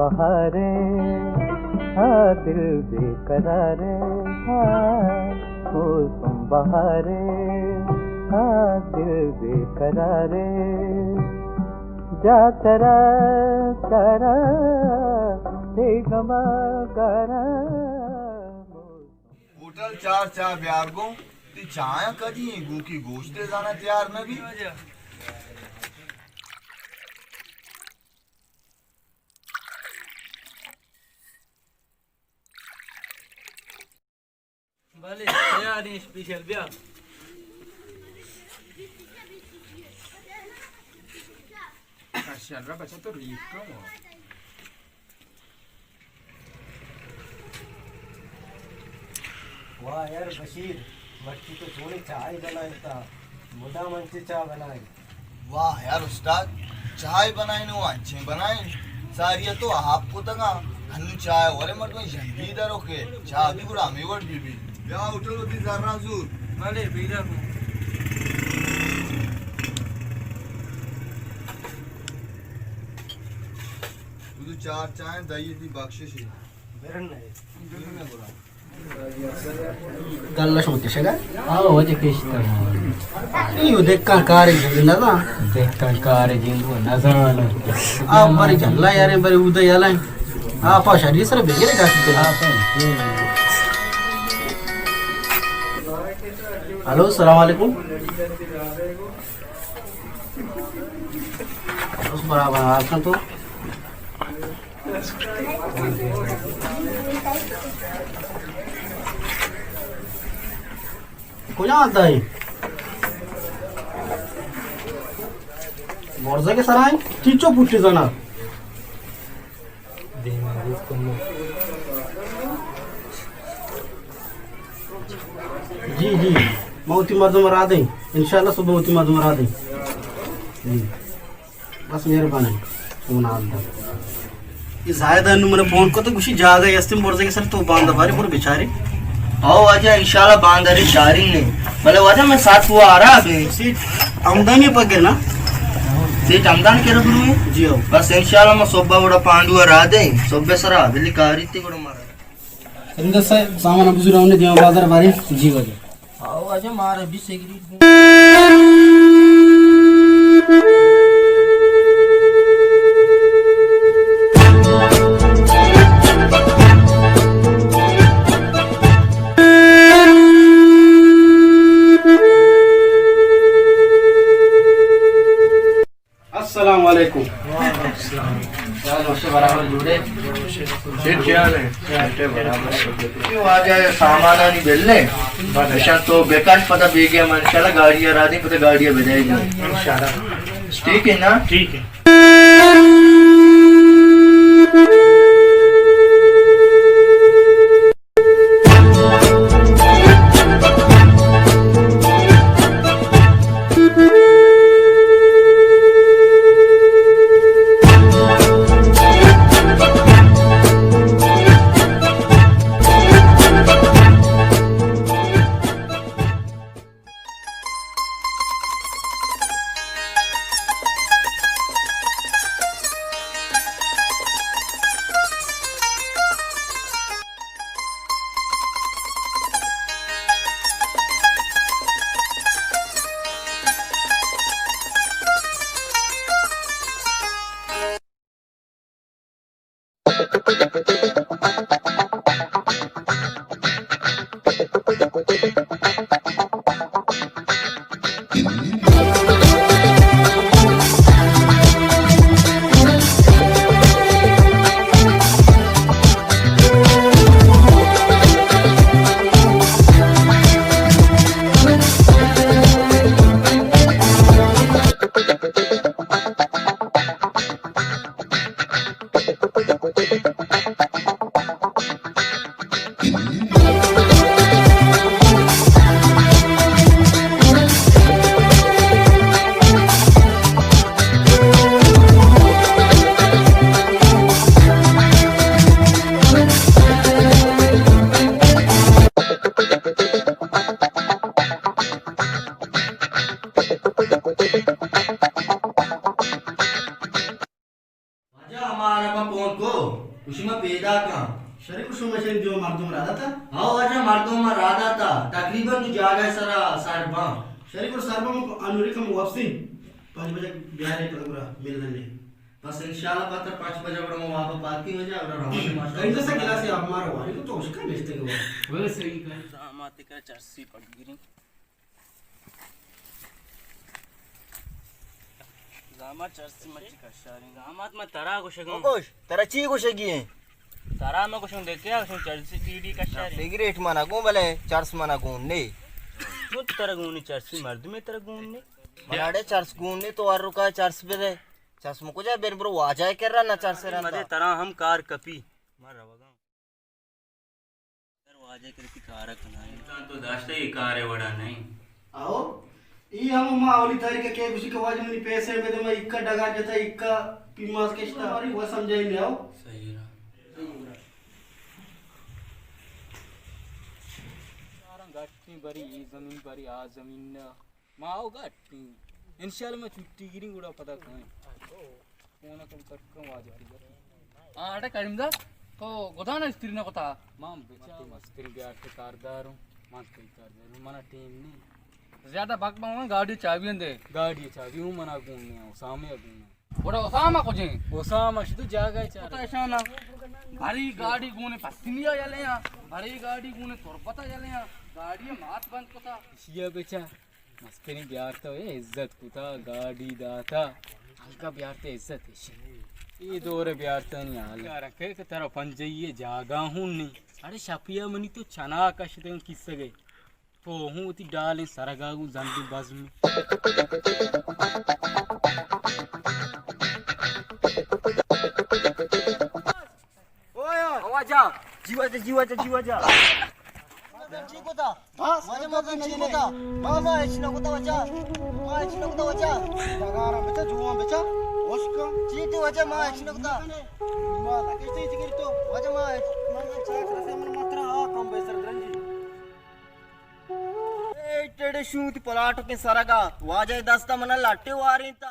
بہارے، ہاں دل بے قرارے، ہاں موسم بہارے، ہاں دل بے قرارے، جا ترا ترا، دے گما گارا۔ ہوٹل چار چاہ بیار گوں، تی چایاں کدی ایں گوں کہ گوشتے زانا تیار نہ بی۔ بلے، تیار ایں اسپیشل، بیا۔ ماشاءاللہ، بچہ تو ریٹ کم ہو۔ واہ یار بشیر، مرچی تو چونے چائے بنائینتا، مدام انچے چاہ بنائیں۔ واہ یار استاد، چائے بنائیں و انچیں بنائیں، ساری تو آپ کتگاں، ہنو چائے ورے مردم جنگی درو کے، چاہ بھی گڑا ہمیں وڑ بی بی۔ بیا ہوٹل وتی زراں زور۔ بلے، بیرا گوں۔ دو چار چائیں دائی تی بخشش ہے۔ برن ہے۔ برن ہے گڑا۔ گلش مکشگا؟ آ، وجہ کشتا۔ ایو دکان کارے جند نزان۔ دکان کارے جند نزان۔ آ، بری جلا یاریں، بری اودا یلائیں۔ آ، پا شری سر بگیرے گاسی کلا۔ ہلو، السلام علیکم۔ بس برابر، آپ تو۔ کجا آتا ہے؟ برزہ کے سرائیں؟ چیچو پوٹی زنا۔ جی، جی، ما وتی مردم را دیں۔ انشاءاللہ صبح وتی مردم را دیں۔ جی۔ بس مہربانی۔ فون آل دا۔ یہ زاہد انو من فون کو تو گوشی جاگہ استم برزے کے سر تو باندا باری پر بیچارے۔ او واجہ انشاءاللہ بانداری چارین نے۔ بلے واجہ میں ساتھ ہوا آ رہا بھی۔ سیٹ آمدانی پکر نا۔ سیٹ آمدان کے رب روئے؟ جی ہو۔ بس انشاءاللہ میں صبح وڑا پانڈو را دے۔ صبح سرا بلی کاری تی گڑا مارا۔ رندا سے سامان بزرگ نے دیما بازار باری۔ جی واجہ۔ آؤ واجہ مارا بھی سگریٹ۔ السلام علیکم۔ وعلیکم السلام۔ کیا حال ہے؟ برابر جوڑے؟ ٹھیک، کیا حال ہے؟ کیا حال ہے؟ برابر۔ کیوں آ جائے، سامانانی بل لے۔ بلے۔ اشان تو بیکار پتہ بیگے، ہم انشاءاللہ گاڑی را دیں، پتہ گاڑی بدے گی۔ انشاءاللہ۔ ٹھیک ہے نا؟ ٹھیک ہے۔ دیو مردم را داتا؟ ہاں واجہ، مردم ما را داتا۔ تقریباً دو جاگہ سرا سر باں۔ شری گڑا سر باں، انوری کم واپسی پنج بجے بیارے، پدا گڑا ملنے۔ بس انشاءاللہ پتر پنچ بجے گڑا ما واپس پارکنگ ہو جا، گڑا روان ما۔ گنڈ سے گلاس آپ مارا واری تو اس کا نشتے گو۔ بس صحیح کا۔ زامات کا چرسی پگیری۔ زامات چرسی مچی کشاریں۔ زامات ما ترا گوشگوں۔ گوش، ترا چی گوشگی ہیں؟ ترا ما گوشوں دیکھے، گوشوں چرسی بیڑی کشاریں۔ سگریٹ منا گون بلے، چرس منا گون نے۔ چون ترا گون نے چرسی، مردمے ترا گون نے۔ منا اڑے چرس گون نے، تو ہر رکا چرس بدے۔ چرس مکو جا بیر برو واجہ کرا نہ چرس رندا۔ مدے ترا ہم کار کپی۔ ما روگاں۔ اگر واجہ کرتی کارا کنائیں۔ انسان تو داشتہ یہ کار ہے وڑا نہیں۔ آؤ، ای ہم ما اولی تاریخ کے گوشی کہ واجہ منی پیسے بدے، ما اکا ڈگار جتا، اکا پیماز کشتا، اور وہ سمجھائی نہیں آؤ۔ صحیح رہا۔ گٹیں بری، ای زمین بری، آ زمین نہ۔ ما او گٹیں۔ انشاءاللہ ما چھٹی گریں گڑا پدا کائیں۔ فون کم کر کم واجہ تی گٹیں۔ آ، اڑے کریم دا، تو گدانا استری نہ کتا؟ ما بچا مستری بیار کے کارداروں، ما کئی کارداروں، منا ٹیم نہیں۔ زیادہ بک بک گاڑی چابی دے۔ گاڑی چابی ہوں منا گون نہیں، اسامے گون نہیں۔ گڑا اسامہ کجیں؟ اسامہ شدو جاگہ چار۔ پتہ شانا۔ بھری گاڑی گونے پسنیا یلے آ۔ بھری گاڑی گونے تربتا یلے آ۔ گاڑی مات بند کتا۔ شیا بچا۔ مسکریں بیارتا اے عزت کتا، گاڑی داتا۔ ہلکا بیارتا عزت اش۔ اے دور بیارتا نہیں حال۔ یار کہ ترا پنجئی جاگہ ہوں نہیں۔ اڑے شپیا منی تو چنا کشتن کسگے۔ تو ہوں وتی ڈالیں سرگا گوں زندیں بزم۔ او واجہ، جی واجہ، جی واجہ، جی واجہ۔ جی کتا؟ واجہ ما چی کتا؟ ما، ما ہچ نہ کتا واجہ۔ ما ہچ نہ کتا واجہ۔ ڈگارا بچا، جوان بچا۔ ہوش کن۔ چی تو واجہ ما ہچ نہ کتا؟ ما لگے چی جگر تو۔ واجہ ما ہچ، ما، ما چاک رسے من مترا آ کم بے سر درنجی۔ اے ٹڑے شوت پلاٹو کے سرگا، واجہ دستا منا لٹے وارینتا۔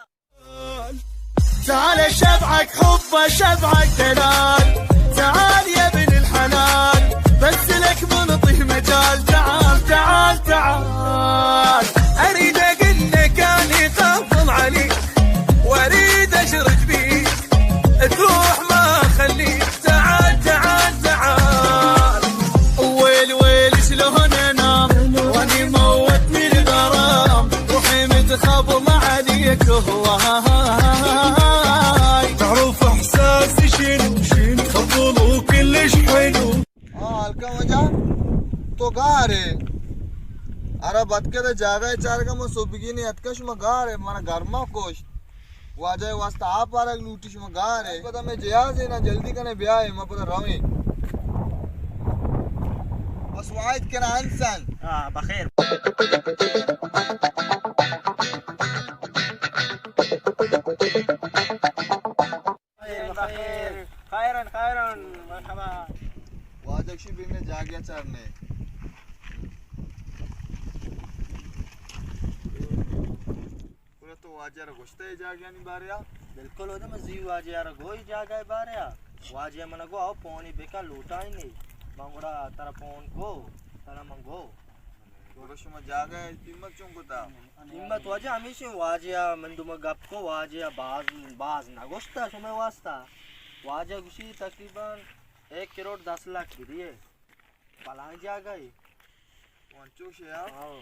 تعال شبعك حب شبعك دلال، تعال يا ابن الحلال، بس لك منطيه مجال، تعال، تعال، تعال. أريد أقول لك أني قافل عليك، وأريد أشرك بيك، تروح ما أخليك. تعال، تعال، تعال. ويل، ويل، شلون أنام وأني موتني الغرام، روحي متخبل عليك هواي. تعرف إحساسي شنو، شنو؟ خبل وكلش حلو. ہاں، ہلکا وجہ تو گار ہے. ارا بتکے دے جاگہ چارگا، ما صبحگی نے اتکا، شما گار ہے، منا گرما کشت. واجہ واسطہ آپ آرگ لوٹی، شما گار ہے. پدا میں جہاز ہے نا، جلدی کنے بیائے، ما پدا رویں. بس واحد کنا انسان. ہاں، بخیر. خیر، خیر. خیرن، خیرن، مرحبا. واجہ گوشی بینے جاگہ چارنے. گڑا تو واجہ را گوشتہ اے جاگہانی بارے آ؟ بالکل، او دے من زی واجہ را گو اے جاگہ بارے آ. واجہ من گو او پونی بکا لوٹائیں نے. من گڑا ترا پون کو، ترا من گو. گڑا شما جاگہ قیمت چون کتا؟ قیمت واجہ ہمیشی، واجہ من دوما گپ کو، واجہ باز، باز نگوشتا شما واسطہ. واجہ گوشی تقریباً ایک کروڑ دس لاکھ گریے. بلاہیں جاگہ اے. وانچوش اے، ہاں؟ ہاں.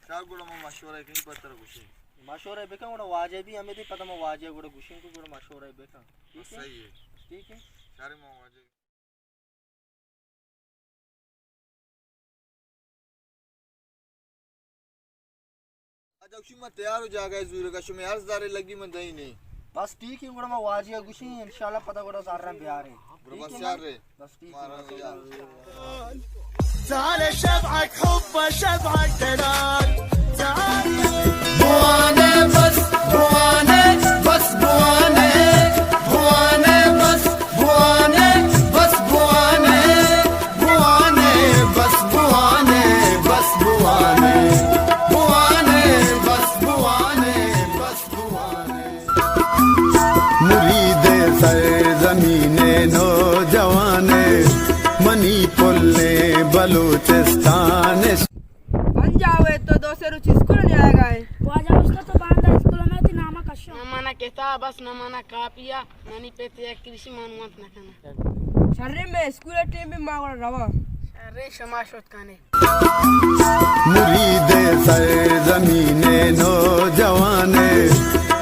شاہ گڑا ما مشورہ کنیں پتر گوشیں. مشورہ بکن گڑا واجہ بھی ہمیں دے پتہ ما واجہ گڑا گوشیں کو گڑا مشورہ بکن. ٹھیک ہے؟ صحیح ہے. ٹھیک ہے. شارے ما واجہ. اچھا، شما تیار ہو جاگہ زورگا، شما ہر زارے لگی من دئی نہیں. بس ٹھیک ہے، گڑا ما واجہ گوشیں، انشاءاللہ پتہ گڑا زارا بیاریں. گڑا بس ٹھیک ہے نا؟ یار رے. بس ٹھیک ہے، مارا بس یار. تعال شبعك حب شبعك دلال. تعال. بوانه بس، بوانه بس، بوانه، بوانه بس، بوانه بس، بوانه، بوانه بس، بوانه بس، بوانه، بوانه بس، بوانه بس، بوانه. مرید سرزمین نوجوان، منی بلوچستان۔ انجا ہوئے تو دو سے روچ اسکول نہیں آئے گا ہے۔ واجہ استاد تو باندا اسکول میں تھی نامہ کشو۔ نہ مانا کتاب بس، نہ مانا کاپیا، منی پت یک کرشی معلومات نہ کنا۔ شرے میں اسکول ٹیم بھی ما گڑا رواں۔ شرے شما شوت کنے۔ مرید سرزمین نوجوان،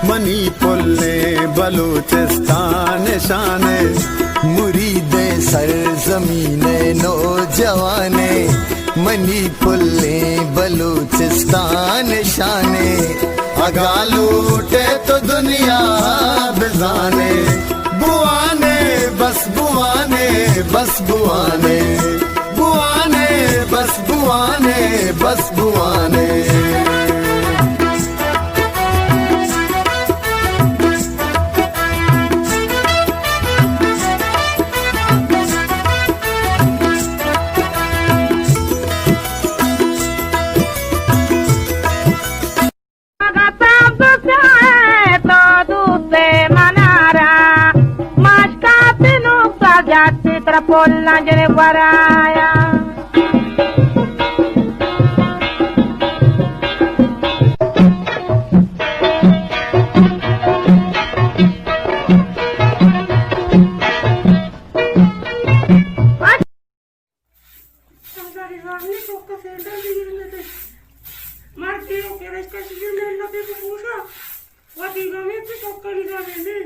منی پلیں بلوچستان شان۔ مرید سرزمین نوجوان، منی پلیں بلوچستان شان۔ اگاں لوٹے تو دنیا بزانے، بوانے، بس بوانے، بس بوانے، بوانے، بس بوانے، بس بوانے۔ اگاں تام تو چاہے تو دوست منارا، ماشکات نقصا جاتی ترا پول نہ جنے ورایا۔ سرداری زامنی چوکا سینڈل بگیرنے تے۔ مردی رو کہ رشتہ چیزیں میل نہ پہ پوشا۔ وتی گمی پہ چوکا نگاہ نے۔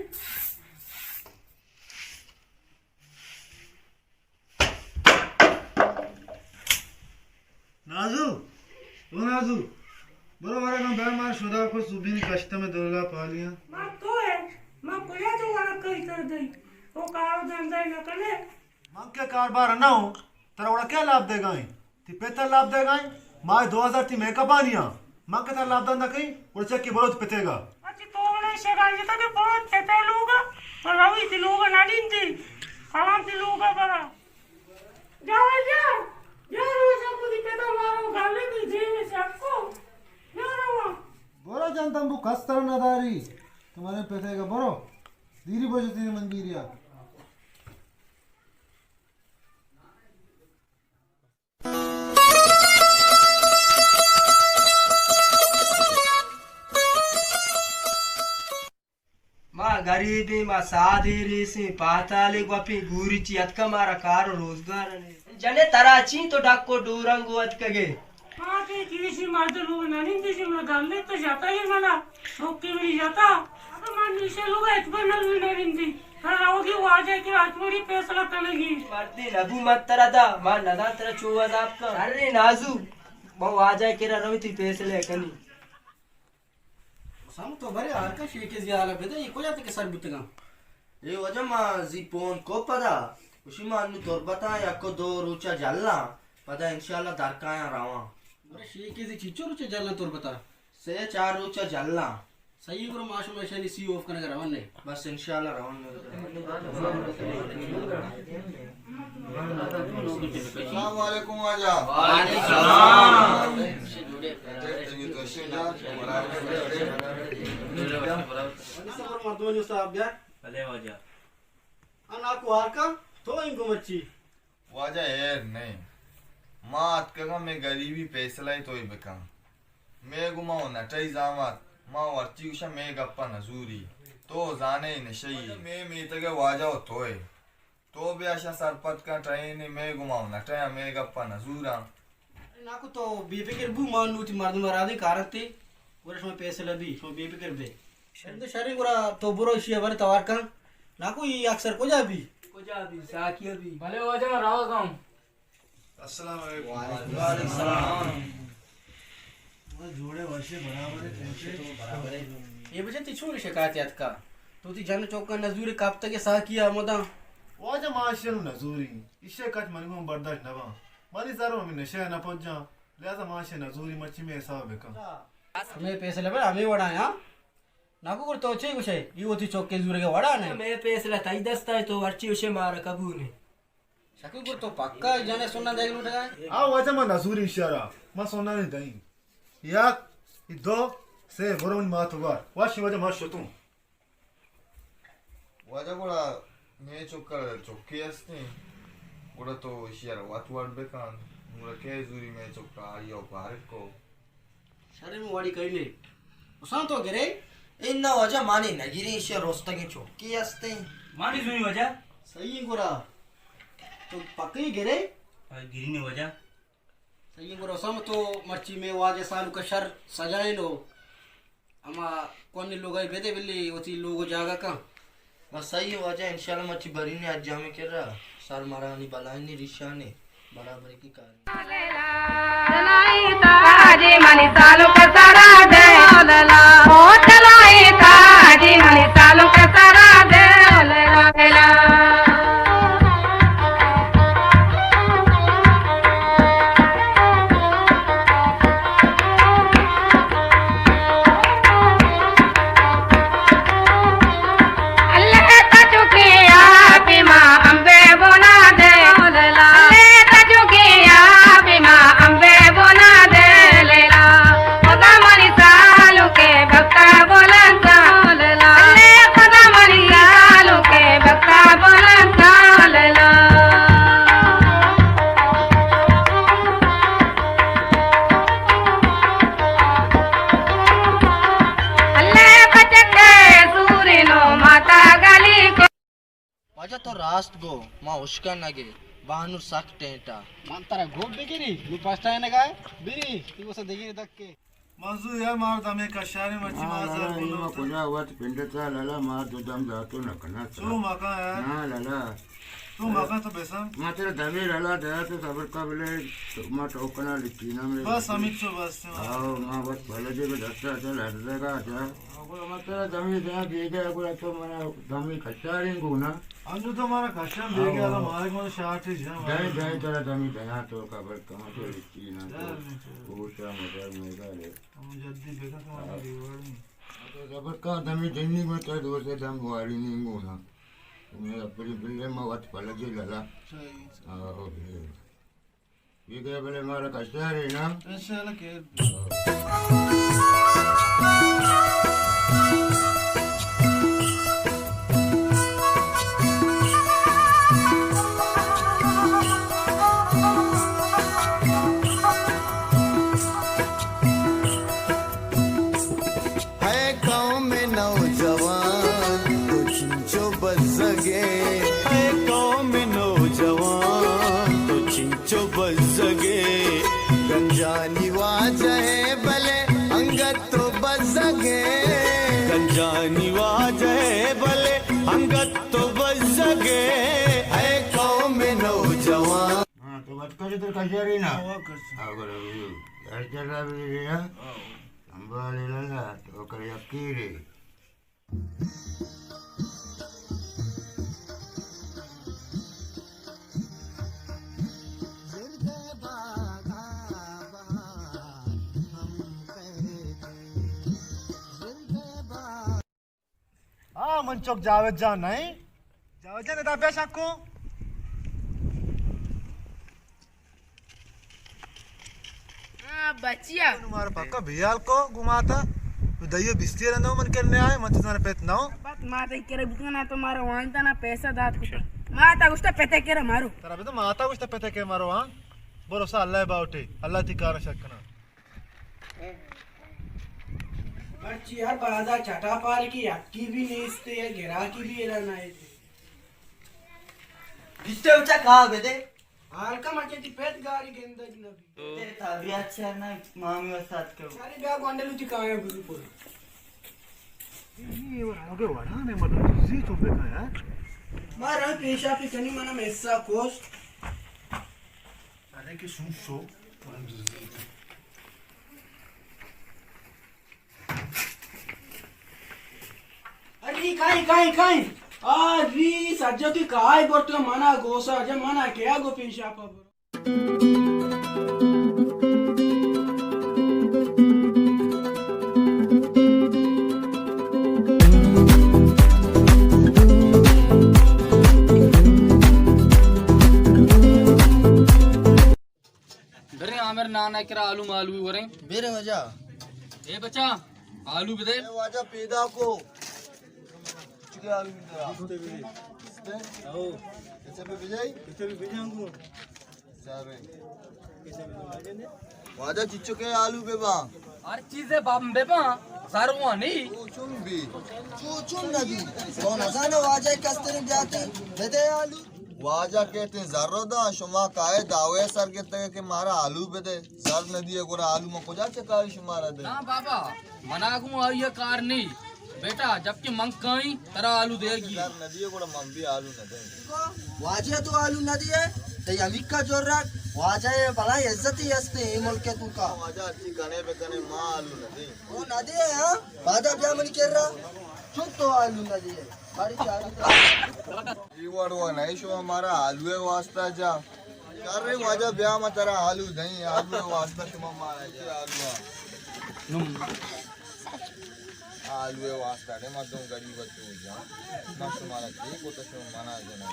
نازو، او نازو، برو ورگاں بیا مار شدا کو سوبینی کشتم دللا پالیاں۔ ما تو ہے، ما کجا تو ورگ کئی کر دئی۔ او کارو دندہ نہ کنے۔ من کہ کاربار نہ اوں، ترا وڑا کئے لاپ دیگا ایں؟ تئی پت ء لاپ دیگا ایں؟ ماہ دو ہزار تئی میک اپ آنی آں۔ من کہ ترا لاپ دنت نہ کئیں، گڑا چکی برو تئی پتے گا۔ اچی تو وڑا شگان جتا کہ برو تئی پتے لوگا، پر روی تئی لوگا نہ نندی۔ حرام تئی لوگا برا۔ جا جا، جا روشا کو تئی پتا مارو گالے تئی جیب سے اکو۔ جا روا۔ برو جان تمبو کس ترا نہ داری۔ تمہارے پتے گا برو۔ دیری بجو تئی من بیریا۔ ما گریبیں، ما سادے ریسیں، پاتالے گوپیں، گوری چی اتکا مارا کار و روزگار نے۔ جنے ترا چی تو ڈک و ڈورنگ و اتکگے۔ ما کہ کیشی مرد لوگ نہ نندی، شی من گندے تو جتا ہی منا، سوکی منی جتا۔ اگہ من نیشے لوگ اتبر نہ نندی، ترا روگی واجہ کہ اتبری فیصلہ کنگی۔ مردی نبو من ترا دا، من ندان ترا چو عذاب کن۔ ارے نازو، من واجہ کرا روی تئی فیصلہ کنی۔ سم تو برے ہر کا شیکے زیالہ بدے، یہ کجا تک سر بتگاں؟ اے واجہ ما زی پون کو پدا، اشی ما انو تربتا یک و دو روچا جلاں، پدا انشاءاللہ درکایاں رواں۔ گڑا شیکے زی چیچو روچا جلاں تربتا؟ سے چار روچا جلاں۔ صحیح، گڑا ما شما اشانی سی اوف کنگا روان نے۔ بس انشاءاللہ روان نے۔ السلام علیکم واجہ۔ وعلیکم السلام۔ مردمانی صاحب بیا۔ بلے واجہ۔ انا کو ہر کا تو انگو مچی۔ واجہ ہیر نئیں۔ ما اتکگاں مئے گریبی پیسلہ ء توئی بکن۔ مئے گوما و نٹئی زامات، ما ورچی گوشاں مئے گپا نزوری۔ تو زانئے نشئی ئے۔ مئے میتگ ء واجہ و توئے۔ تو بیا اشاں سرپد کن، ٹہینی مئے گوما و نٹیاں مئے گپا نزوراں۔ ناکو تو بے فکر بو، ما نوں وتی مردم ء را دیں کارنت ء، گڑا شما پیسلہ بی، شما بے فکر بے۔ شریں گڑا تو برو اشی ء بر توار کن۔ ناکو ای اکثر کجا بی؟ کجا بی؟ ساکی بی؟ بلے واجہ من راز ہوں۔ السلام علیکم۔ وعلیکم السلام۔ جوڑے وشے برابر ہے۔ اے بچہ تئی چون شکایت اتکا؟ تو تئی جن چوکا نزور کپتگ ساکی آمداں۔ واجہ ما اشی نوں نزوری، اشی کچ منی گوں برداشت نہ باں۔ منی زر ہمے نشہ نہ پجاں، لہذا ما اشی نزوری، مرچی مئے حساب بکن۔ ہمے پیسلہ بر ہمے وڑا ہاں۔ ناکو گڑا تو چے گوشے؟ ای وتی چوکے زورگے وڑا نے؟ مئے پیسلہ تئی دستا ہے، تو ہرچی گوشے مارا قبول ہے۔ شکی گڑا تو پکا جنے سننا دے لوٹگا ہے؟ آ واجہ ما نزوری اشارہ، ما سننا نہیں دیں۔ یک، دو، سے، برو منی مات بار۔ واشی واجہ ما شتوں۔ واجہ گڑا مئے چکر چکے ہستیں، گڑا تو ایشی ء را وت وڑ بکن، گڑا کئے زوری مئے چکا آئی ءَ پارک کو۔ شریں واڑی کئی نے۔ حسین تو گرے؟ انا واجہ مانی نگیری، ایشی روستگیں چوکی ہستیں۔ مانی زوری واجہ۔ صحیح گڑا۔ تو پکی گرے؟ آ، گرینی واجہ۔ صحیح گڑا حسین تو مرچی میں واجہ سالو کا شر سجائیں نو۔ ہما کوہنیں لوگائی بدے بلے وتی لوگ و جاگہ کن۔ بس صحیح واجہ، انشاءاللہ مرچی برینی حجامے کرا سر مرانی بلائنی ریشانی برابری کی کار۔ واجہ تو راست گو، ما اشکنگے، بانور سک ٹینٹا۔ من ترا گوپ بگری، نو پشتائینگا بری، تو اسا دگری دکے۔ منظور یار، مار دمے کشاری مرچی ہاں، ما لالا، زر اے ما بنوت۔ کجا وت پنڈتا لالا، ما دو دم داتو نہ کنا۔ چو مکن یار۔ نا لالا۔ تو مکن تو بسم۔ ما ترا دمے لالا دیا تو صبر کا بلے، ما ٹوکنا لکینا میں۔ بس ہمیچو بس۔ آو، ما وت بلدے کو دستا چل ہر جگہ جا۔ اگر ما ترا دمے دیا بیگا، اگر تو منا دمے کشاریں گونا۔ انو تو مارا کشان بیگا، آو۔ مارے کو شاٹ جا۔ دائیں، دائیں ترا دمے دیا تو خبر کما تو لکینا تو۔ یار، نہیں تو۔ گوشا مدر میگا لے۔ ہم جلدی بکن تو ہمیں دیوار نہیں۔ تو زبر کا دمی جنی میں تو دو سے دم واری نہیں گونا۔ میں اپنی بلے میں وت پلگے لگا۔ صحیح۔ آہو بلے۔ یہ گئے بلے مارا کشتا رہے نا۔ انشاءاللہ کہ اے قوم نوجوان، تو چنچو بزگے۔ اے قوم نوجوان، تو چنچو بزگے۔ گنجانی واجہ ئے بلے انگت تو بزگے۔ گنجانی واجہ ئے بلے انگت تو بزگے۔ اے قوم نوجوان۔ ہاں، تو بچ کر ادھر کشاری نا۔ ہاں، وہ کش۔ ہاں، کرو۔ یار چل رہا بھی ہے۔ ہاں۔ سنبھالے لالا، تو کر یقین ہے۔ آ، من چک جاوید جان نہیں؟ جاوید جان، ادا پیش آکو۔ ہاں، بچیا۔ تو مارا پکا بیال کو گماتا۔ تو دئیو بیستی رندو من کرنے آئے، من تو زانا پت نہ ہوں۔ بات ما تے کرے بوتنا، نہ تو مارا وانتا، نہ پیسہ دات کتا۔ ما تا گشتا پتے کرے مارو۔ ترا بتا ما تا گشتا پتے کرے مارو، ہاں؟ بھروسہ اللہ باوٹے، اللہ تی کار شک کنا۔ مرچی ہر بازار چٹا پارکی یکی بھی نیستے، یا گراکی بھی ادا نہ ایتے۔ گشتے بچا کہا بدے۔ حال کا مرچی تی پت گاری گندگ نبی۔ تیرے طبیعت چر نہ، مامی وسات کو۔ ارے بیا گونڈلو تی کایا بری پور۔ یہ اور آگے وڑا نے مطلب چیزی تو دیکھا یار۔ مارا پیشا پی کنی منا میسا کوش۔ ارے کہ سوسو۔ اری کائیں، کائیں، کائیں۔ آ ری سجو تی کائے برتو منا گوسا، جا منا کیا گو پیشا پا برو۔ برے عامر نانا کرا آلو مالو وریں۔ برے وجہ۔ اے بچا، آلو بدے۔ اے واجہ پیدا کو۔ چکے آلو بدے۔ او۔ ایسے پہ بجائی؟ ایسے پہ بجائی کو۔ جا رہے۔ واجہ چچو کے آلو بہ باں؟ ہر چیزے بم بہ باں، زر وانی۔ چو چون بی؟ چو چون نہ بی؟ تو نزانہ واجہ کستریں بیاتے بدے آلو۔ واجہ کہتے زر رو داں، شما کائے دعوے سر گرتگے کہ مارا آلو بدے، زر نہ دیے گڑا آلو ما کجا چکاری شمارا دے؟ نا بابا، منا گوں آئی کار نہیں۔ بیٹا، جبکہ من کائیں، ترا آلو دے گی۔ زر نہ دیے گڑا من بھی آلو نہ دیں۔ واجہ تو آلو نہ دیے، تئی ہمیکا جور رکھ، واجہ اے بلاہیں عزتی ہستے اے ملک تو کا۔ واجہ اچھی کنے بہ کنے ما آلو نہ دیں۔ او نہ دیے، ہاں؟ بعدا بیا منی کرا۔ چون تو آلو نہ دیے؟ باری چاری۔ اے وڑ و نہیں شما مارا آلو واسطہ جا۔ کر رہے واجہ بیا ما ترا آلو دیں، آلو واسطہ شما مارا جا آلو۔ نم۔ آلو واسطہ دے مردم غریب تو جا۔ ما شمارا کی کو تو شما منا جنا۔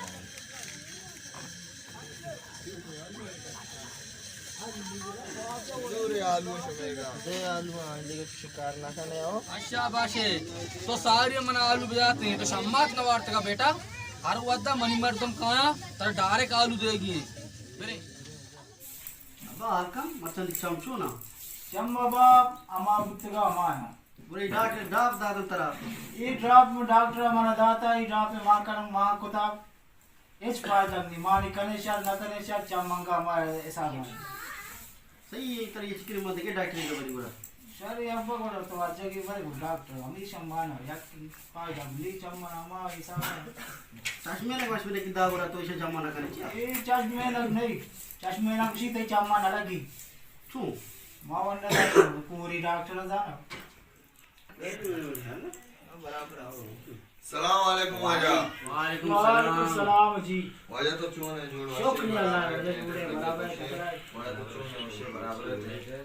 جوڑے آلو شمیگا۔ دے آلو آن دیگہ شکار نہ کنے ہو۔ اچھا باشے، تو ساری من آلو بجاتے ہیں، تو شمات نہ وارتگا بیٹا۔ ہر ودا منی مردم کایا، تر ڈائریکٹ آلو دے گی۔ برے۔ ابا، حال کن، مرچاں دی چم چون آں؟ چم ابا، ہما بوتگا ہما آں۔ گڑا اے ڈاکٹر ڈاپ داتن ترا؟ اے ڈاپ ڈاکٹر منا داتا، اے ڈاپ ما کنم، ما کتا۔ ہچ فائدہ نہیں، ما نی کنے شر، نہ کنے شر، چم انگا ہما حساب آں۔ صحیح ہے، ترا اے چکر ما دگہ ڈاکٹر کا بری گڑا۔ شر، اے ابا گڑا تو واجہ کے بری گڑا ڈاکٹر، ہمیشہ مانا، یک فائدہ نہیں، چم ہما حساب آں۔ چشمے لگ، چشمے لگ دا گڑا تو اسے جمع نہ کنے چیا؟ اے چشمے لگ نہیں، چشمے لگ اسی تے چم نہ لگی۔ چون؟ ما ورنہ ڈاکٹر، پوری ڈاکٹر زانا۔ سلام علیکم واجہ۔ وعلیکم وعلیکم السلام۔ السلام جی۔ واجہ تو چون ہے؟ جوڑ؟ شکر اللہ، واجہ جوڑ ہے، برابر ہے، شکر ہے۔ واجہ تو چون ہے؟ برابر ہے، ٹھیک ہے۔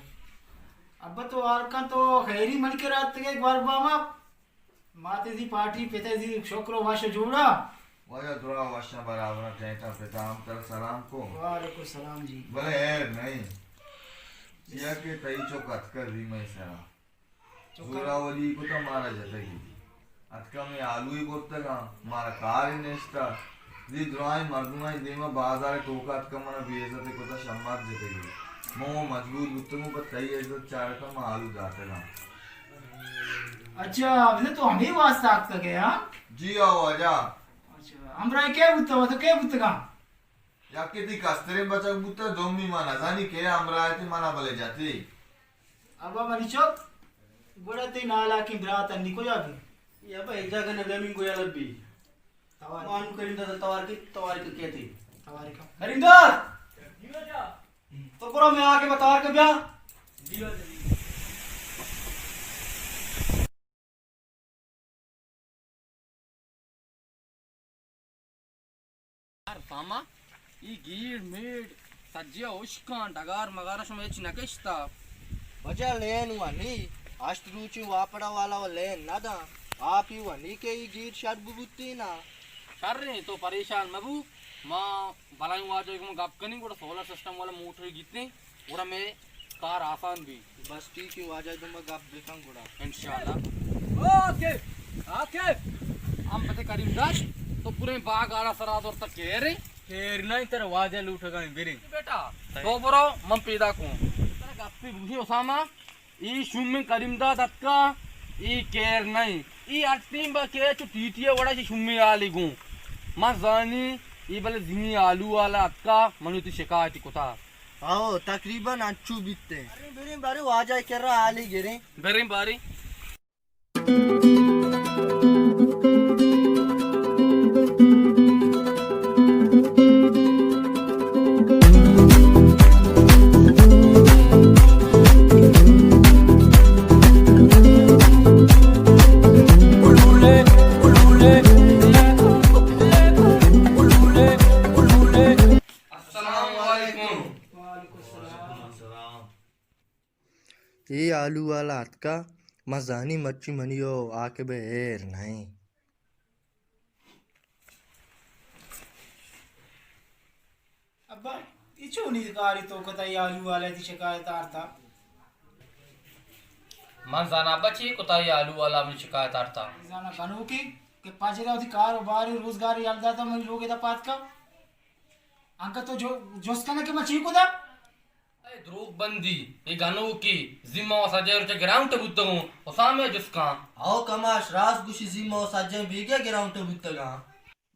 ابا تو حال کن، تو خیری ملک رات کے گوار باما۔ ماتے زی پارٹی، پتے زی شکر و وش جوڑا۔ واجہ درا وشاں برابر، ٹیٹا پتا ہم ترا سلام کو۔ وعلیکم السلام جی۔ بلے خیر نہیں۔ چیا کہ تئی چک اتکا زی مئے سرا۔ چکا۔ زوراوری کتا مارا جتگی۔ اتکا مئے آلوی برتگاں، مارا کارے نیشتا۔ زی درائیں مردمانی دیما بازار توکا اتکا منا بے عزت کتا، شمات جتگی۔ من و مجبور بوتگوں پہ تئی عزت چارتا من آلو داتگاں۔ اچھا، بلے تو ہمے واسطہ اتکگے، ہاں؟ جی ہاں واجہ۔ اچھا، ہمراہ کئے بوتا؟ تو کئے بوتگاں؟ یکے تئی کستریں بچک بوتا، دومی ما نزانی کئے ہمراہ تے، منا بلے جتی۔ ابا منی چک، گڑا تئی نالاکیں برات انی کجا بی؟ یا با ہجا گنے بے من گویا لبی۔ توار۔ مانو کریم داد توار کی، توار کی کہتی۔ توار کا۔ کریم داد! تو برو میں آ کے بتا کے بیا۔ ہر پاما ای گیڑ میڑ سجیا اشکان ڈگار مگارا شما ہچ نکشتا۔ بجا لین و نی، ہشت روچی واپڑا والا و لین نہ داں، آپی و نی کہ ای گیڑ شر ببوتی نا۔ شریں، تو پریشان مبو، ما بلائیں واجہ گوں گپ کنیں، گڑا سولر سسٹم والا موٹر گیتیں، گڑا مئے کار آسان بی۔ بس ٹھیک ہے، واجہ دم گپ بکن گڑا۔ انشاءاللہ۔ او عاقب، عاقب! ہم پتے کریم داد، تو پورے باغ آڑا سرا دور تک کہرے؟ کہر نہیں، ترا واجہ لوٹگا ہیں، بریں۔ بیٹا، تو برو، من پیدا کوں۔ ترا گپی بوشی اسامہ، ای شومیں کریم داد اتکا، ای کیر نئیں۔ ای ہر ٹیم با کیچ و ٹی ٹی ء وڑا چہ شومیں حالی گوں۔ من زانی، ای بلے زمین آلو والا اتکا، من وتی شکایتی کتا۔ آؤ، تقریباً انچو بیتے۔ بریں، بریں، بارے واجہ کرا حالی گریں۔ بریں باریں۔ السلام علیکم۔ وعلیکم السلام۔ اے آلو والا اتکا، من زانی مرچی منی و عاقب ء ہیر نہ ایں۔ ابا، اے چونی کاری تو کتا، اے آلو والا تی شکایت آرتا؟ من زانا ابا چی کتا، اے آلو والا منی شکایت آرتا؟ زانا گنوکی کہ پجرا وتی کار و باری روزگاری یل داتا، منی لوگ دا پاتکا۔ انکا تو جو، جست کنا کہ من چی کتا؟ اے دروگ بندی، اے گنوکی، زی ما سجیں روچ گراؤنڈ بوتگوں، حسام ءَ جست کن۔ او کماش، راست گوشی، زی ما سجیں بیگے گراؤنڈ بوتگاں۔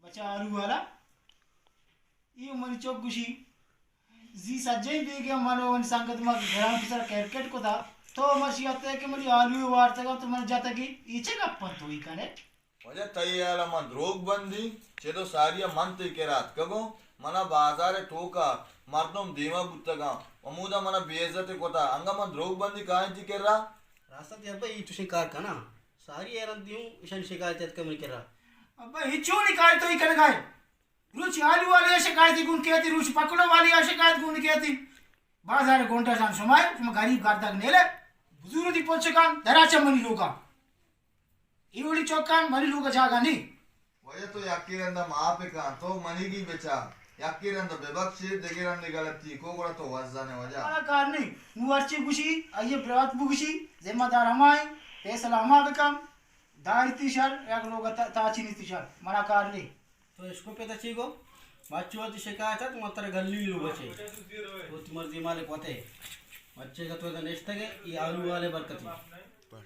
بچا آلو والا، اے منی چک گوشی، زی سجیں بیگے من و منی سنگت ما گراؤنڈ سر کرکٹ کتا، تو مرشی آتے کہ منی آلو وارتگا تو من جتگی، اے چے گپن تو ای کنے؟ واجہ، تئی ہیال ءَ من دروگ بندی؟ چدو ساری ءَ من تئی کرا اتکگوں، منا بازار ءِ ٹوک ءَ مردم دیما بوتگاں، ہمودا منا بے عزت کتا، انگا من دروگ بندی کائیں تئی کرا؟ راست ءَ ابا، اے چوشیں کار کناں؟ ساری ءَ رند دیوں، ایشانی شکایت اتکگ منی کرا۔ ابا، اے چونی کار تو ای کنگائے؟ روچ آلو والے شکایتی گون کیتی، روچ پکوڑا والے شکایت گون کیتی۔ بازار گونڈا جان شمائے، شما غریب گردگ نیلے، بزرگی پوچکان، درا چہ منی لوگا۔ اے وڑی چوکاں منی لوگ ءَ جاگہ نی۔ واجہ تو یکے رندا معاف کن، تو منیگی بچار، یکے رندا ببخشے، دگہ رندے غلطی کو گڑا تو وزانے واجہ۔ منا کار نی، نو ہرچی گوشی، آئیے برات بگوشی، ذمہ دار ہمائیں، فیصلہ ہما بکن، داری تی شر، یک لوگ ءَ تا-، تاچینی تی شر، منا کار نی۔ تو اشکو پہ تا چی گو؟ مچو وتی شکایت ات، من ترا گلی لوگ چے۔ تو تی مرضی مالک وتے۔ مچے گتو ادا نشتگے، ای آلو والے برکتی۔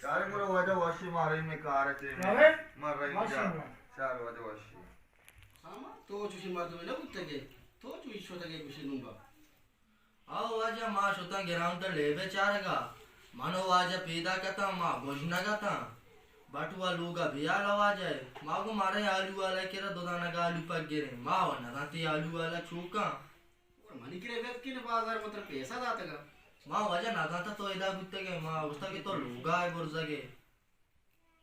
چارے گڑا واجہ وشی، ما رہی میں کار چے۔ روے؟ ما رہی میں جا۔ ماشاءاللہ۔ چار واجہ وشی۔ ساما، تو چوشی مردم نہ بوتگے، تو چوشی شتگے گوشی نونگا۔ او واجہ، ما شتاں گراؤنڈ ءَ لیب ءِ چارگ ءَ۔ من و واجہ پیداک اتاں، ما گژنگ اتاں۔ بٹوا لوگ ءَ بیال ءَ واجہ ءَ۔ ما گوں مارے آلو والے کرا دو دانگ آلو پگریں۔ ما و نزانتی آلو والا چوکاں۔ اور منی کرے بیت کہ بازار متر پیسہ داتگ ءَ۔ ما واجہ نزانتا تو ادا بوتگ ئے، ما گوشتا کہ تو لوگ ءَ ئے برزگ ئے۔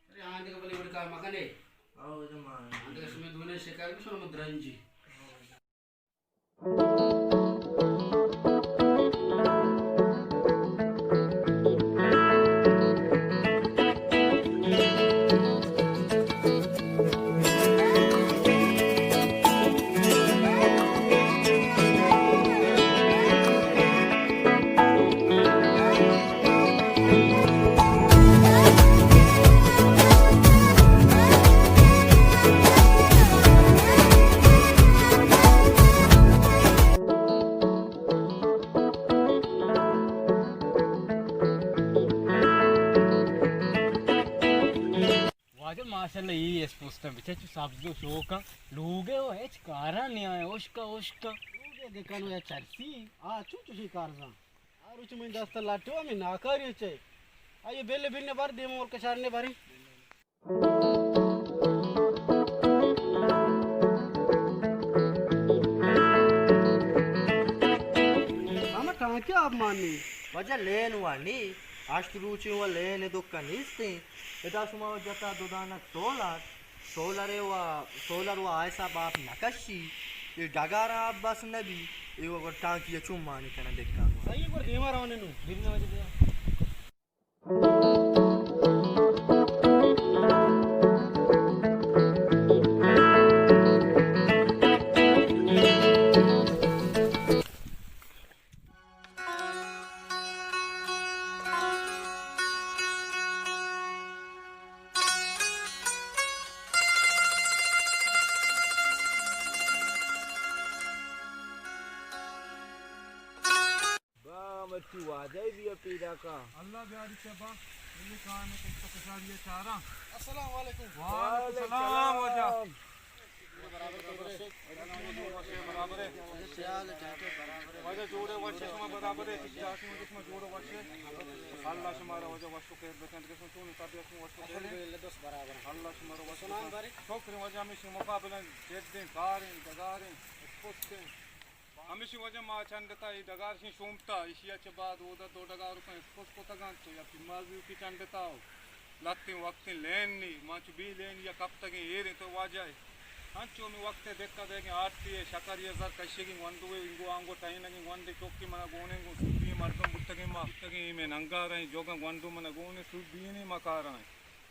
ارے آندگہ بلے وڑ کار مکنے۔ او واجہ ما آندگہ شمے دونے شکار بشن مدرنجی۔ واجہ ماشاءاللہ، اے اسپوسٹاں بچار چو سبز و شوکاں، لوگ ءَ و ہچ کاراں نیاں، ہشکا ہشکا۔ لوگ ءَ دکان و یا چرسی، آ چو چوشیں کارزاں۔ آ روچ منی دست ءَ لٹو ہمے ناکاری چے۔ آئیے بل بن بر دیم اور کشار نے بری۔ ہما ٹانکے آپ مانی۔ واجہ لین وانی، ہشت روچی و لین دکا نیستیں۔ ادا شما جتا دو دانگ سولر، سولر و، سولر و آ حساب آپ نکشی، اے ڈگار آپ بس نبی، اے و ٹانکی چون مانی کنا دکان۔ صحیح، گڑا دیما رونے نو۔ با مرچی واجہ بیا پیداکا۔ اللہ بیاری چہ با، ملی کان کشت و کشاری چاراں۔ السلام علیکم۔ وعلیکم السلام واجہ۔ برابر ہے۔ واجہ جوڑے وشے، شما برابر ہے، کسی جاتی ہوں، شما جوڑے وشے۔ اللہ شما را واجہ وش و خیر بکن، کہ شما چون طبیعت شما وش و خیر ہے۔ الحمدللہ، دوست برابر ہیں۔ اللہ شما را وش و خیر۔ شکر واجہ، ہمیشہ مقابلہ جد ہیں، کار ہیں، ڈگار ہیں، پست ہیں۔ ہمیشی وجہ ما چنڈتا اے ڈگار شیں شومتا، ایشی ءَ چہ بعد اودا دو ڈگار کن اسپوس کتگ انت، تو یا پیمازی کی چنڈتا ہو۔ لتیں وقتیں لین نی، ما چو بی لین یا کپتگیں ایریں تو واجہ ہے۔ انچو میں وقت دکا دیگیں آرتی ہے، شکر یہ زر کشگیں گونڈو ہے، انگو آنگو ٹائنگیں گونڈے چوکی منا گونیں گو سوبی مردم بوتگیں ما، بوتگیں میں ننگا رہیں، جوگا گونڈو منا گونے سوبی نے مکارا ہیں۔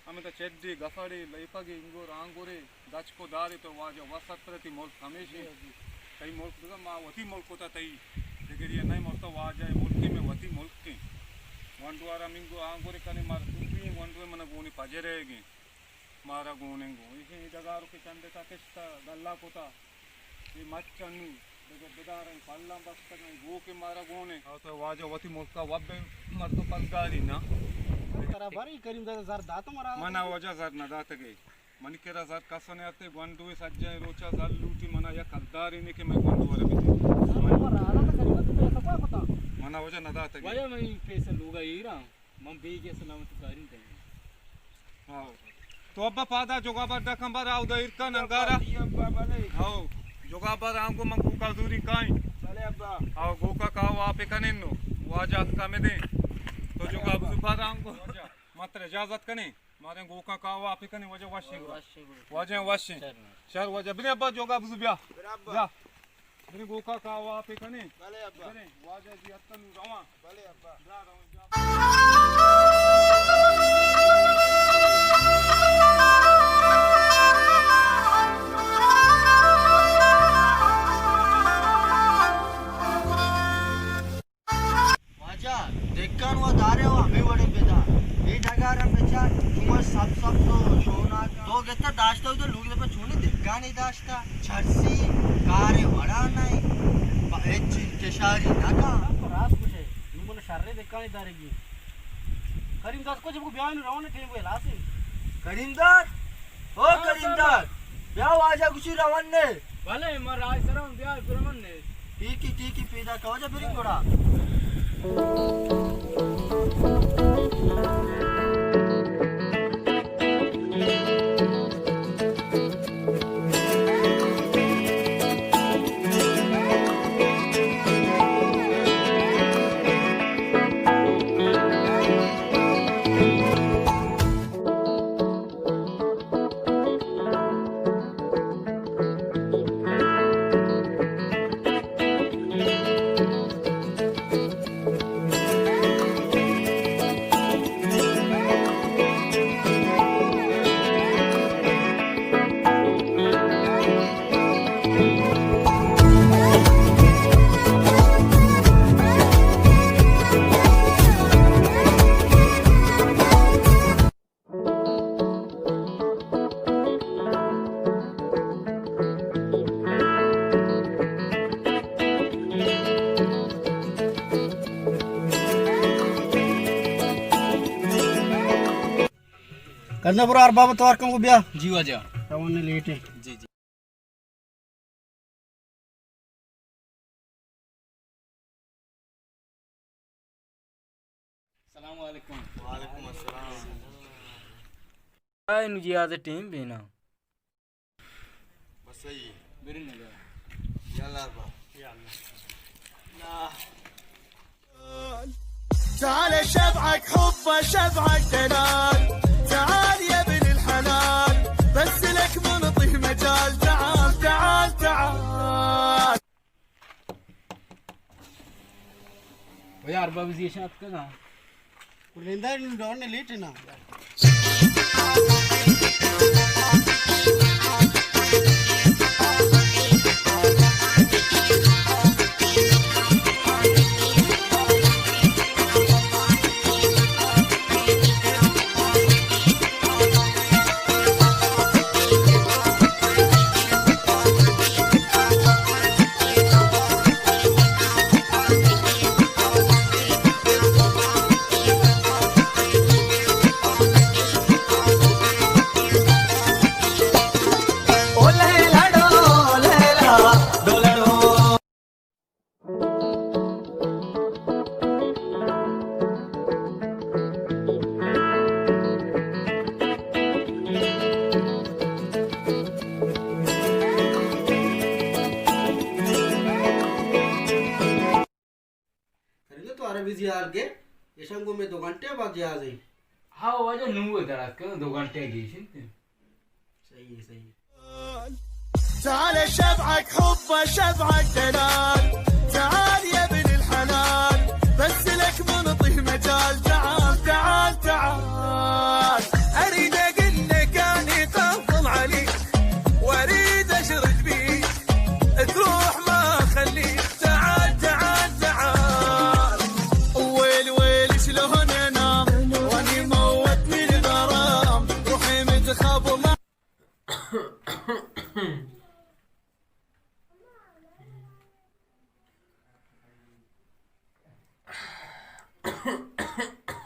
ہمدا چڈے، گسڑے، لیپگے، انگور، آنگورے، گچک و دارے تو واجہ وس اترے تئی ملک ہمیشیں۔ تئی ملک بزاں ما وتی ملک کتا تئی۔ دگری نئے ملک تو واجہ ملکے میں وتی ملکیں۔ گونڈوارا منگو آنگورے کنے مار سوبی، گونڈوے منا گونی پجرے گیں۔ مارا گوننگو۔ ایشی ڈگارو کہ چنڈتا کشتا، گلا کتا۔ اے مچ انو بداریں پلاں بستگیں گوکے مارا گونے۔ او تو واجہ وتی ملکا وب مردم پلگاری نا۔ ترا بری کریم داد زر دات مرا؟ منا واجہ زر نہ داتگے۔ منی کرا زر کس نیارتے، گونڈوے سجہیں روچا زر لوٹی، منا یک کلدارے نے کہ مئے گونڈو ء بدے۔ زر مرا آلا تا کریم تو پیسہ پا کتا؟ منا واجہ نہ داتگے۔ واجہ منی پیسہ لوگا ایرا۔ من بیگی سلامت کاری دیں۔ ہاؤ۔ تو ابا پادا جوگا بر دکن بر آو دیر کن انگارا۔ جی ابا، بلے۔ ہاؤ۔ جوگا بر آنگو من گوکا زوری کائیں۔ بلے ابا۔ ہاؤ، گوکا کاو آپ کنین نو۔ واجہ اتکا میں دیں۔ تو جوگا بزو بر آنگو۔ ماتر اجازت کنیں۔ ماریں گوکا کاو آپ کنیں، واجہ وشیں۔ وشیں۔ واجہ وشیں۔ شر۔ شر واجہ۔ بلے ابا جوگا بزو بیا۔ بلے ابا۔ بیا۔ برے گوکا کاو آپ کنیں۔ بلے ابا۔ برے واجہ زیارت نو رواں۔ بلے ابا۔ بیا رواں۔ واجہ، دکان و دارے و ہمے وڑیں بدا۔ اے ڈگار ء بچار، چما سب سبز و شوناک۔ تو گتا داشتہ و تو لوگ دپا چونی دکانی داشتہ۔ چرسی، کارے وڑا نئے۔ با ہچ انکشاری نہ کن۔ تو راست گوشے، نو من شرے دکانی دارگی۔ کریم داد کجا بگو بیا نو روان ٹیم کو ہلاسی۔ کریم داد؟ او ہاں، کریم داد، بیا واجہ گوشی روان نے۔ بلے، ما راج سرا ہوں، بیا برمن نے۔ ٹھیکی، ٹھیکی، پیدا کاوجا برین گڑا۔ کندا برو ارباب توار کن کو بیا۔ جی واجہ۔ روان لیٹ ہے۔ جی، جی۔ السلام علیکم۔ وعلیکم السلام۔ آئے نو جی آز ٹیم بینا۔ بس صحیح۔ برین نگا۔ یا اللہ ارباب۔ یا اللہ۔ تعال شبعك حب شبعك دلال، تعال يا ابن الحلال، بس لك منطيه مجال، تعال، تعال، تعال. و یا ارباب زی شات کنا. کلندر نو ڈون لیٹ نا. تو عربی زیار گے، ایشان گو میں دو گھنٹے بعد جہاز ہے. ہاں واجہ، نو دراز کن، دو گھنٹے گیشن تے. صحیح ہے، صحیح ہے. تعال شبعك حب شبعك دلال، تعال يا ابن الحلال، بس لك منطيه مجال، تعال، تعال، تعال. أريد أقول لك أني قافل عليك، وأريد أشرد بيك، تروح ما أخليك. تعال، تعال، تعال. ويل، ويل، شلون أنام وأني موتني الغرام، روحي متخبلة.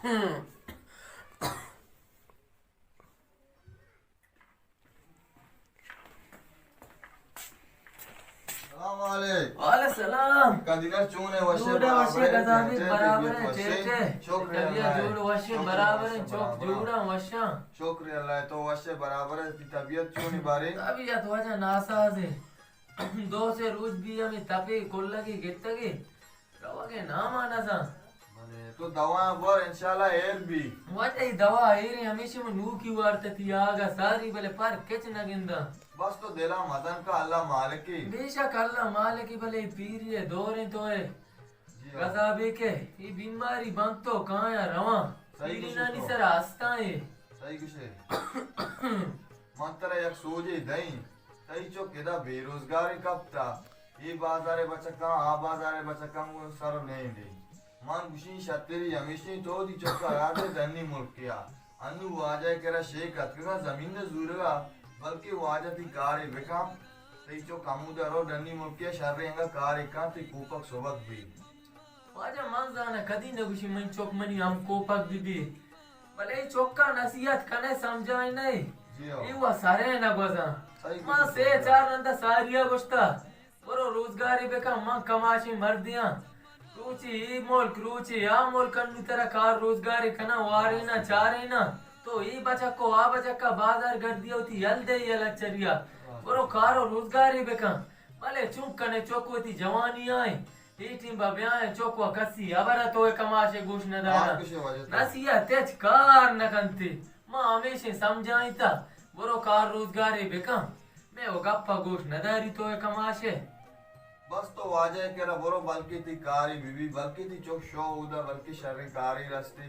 سلام علیک۔ وعلیکم سلام۔ قدینہ چون ئے؟ وش ئے؟ جوڑ ئے؟ وش ئے؟ برابر ئے؟ گزابی ٹیٹے، برابر ئے؟ طبیعت وش ئے؟ ٹیٹے۔ شکر اے اللہ۔ طبیعت جوڑ ئے؟ وش ئے؟ شکر ئے برابر ئے؟ اللہ۔ چوک شکر۔ جوڑ ئے؟ وش ئے؟ شکر اے اللہ، تو وش ئے؟ برابر ئے؟ تئی طبیعت چون ئے بارے؟ طبیعت واجہ ناساز ئے۔ دو سے روچ بی ہمے تپے کلگے گتگے۔ روگ ءِ نام ءَ نزان۔ بلے تو دوا بور، انشاءاللہ ایر بی۔ واجہ اے دوا ایریں، ہمیشی من نوکی وارت تئی آگا ساری، بلے پر کچ نہ گنداں۔ بس تو دل ءَ مزن کا، اللہ مالکے۔ بے شک اللہ مالکے، بلے اے پیری ءِ دور انت تو ئے۔ جی ہاں۔ گزابے کہ اے بیماری بنت تو کایاں رواں۔ صحیح گوشے پیرینانی تو۔ سرا ہستاں اے۔ صحیح گوشے۔ من ترا یک سوجے دئیں۔ تئی چک ادا بے روزگارے کپتا۔ اے بازارے بچکاں، آ بازارے بچکاں گوں سر و لینڈے۔ من گوشیں شتری ہمیشیں تو دی چک ءَ را دے ڈنی ملکے ءَ۔ انو واجہ ءِ کرا شیک اتکگاں زمین ءِ زورگ ءَ، بلکہ واجہ تئی کارے بکن۔ تئی چک ہمودا رو ڈنی ملکے ءَ شریں انگا کارے کن، تئی کوپگ سبک بیت۔ واجہ من زاناں کدی نہ گوشی منی چک منی ہم کوپگ بہ بی، بلے اے چکا نصیحت کنے سمجھائے نئے۔ جی ہو۔ اے وا سرے نہ گوزاں۔ صحیح من گوشی سے تو۔ چار رندا ساریا گوشتا، برو روزگارے بکن، من کماشیں مردیاں۔ روچے اے ملک، روچے آ ملک، انو ترا کار روزگارے کناں، وارینا، چارینا۔ تو اے بچک و آ بچکا بازار گردیا وتی یل دے یل اچریا۔ برو کار و روزگارے بکن۔ بلے چون کنے چک وتی جوانی آئیں۔ اے ٹیم با بیایں چک و کسی ہبر ءَ تو اے کماشے گوش نہ دارا۔ نصیحت ہچ کار نہ کنتے۔ ما ہمیشیں سمجھائیں تا برو کار روزگارے بکن۔ مئے و گپ ءَ گوش نہ داری تو اے کماشے۔ بس تو واجہ ءِ کرا برو، بلکہ تئی کارے بہ بی، بلکہ تئی چک شو اودا، بلکہ شریں کارے رستے،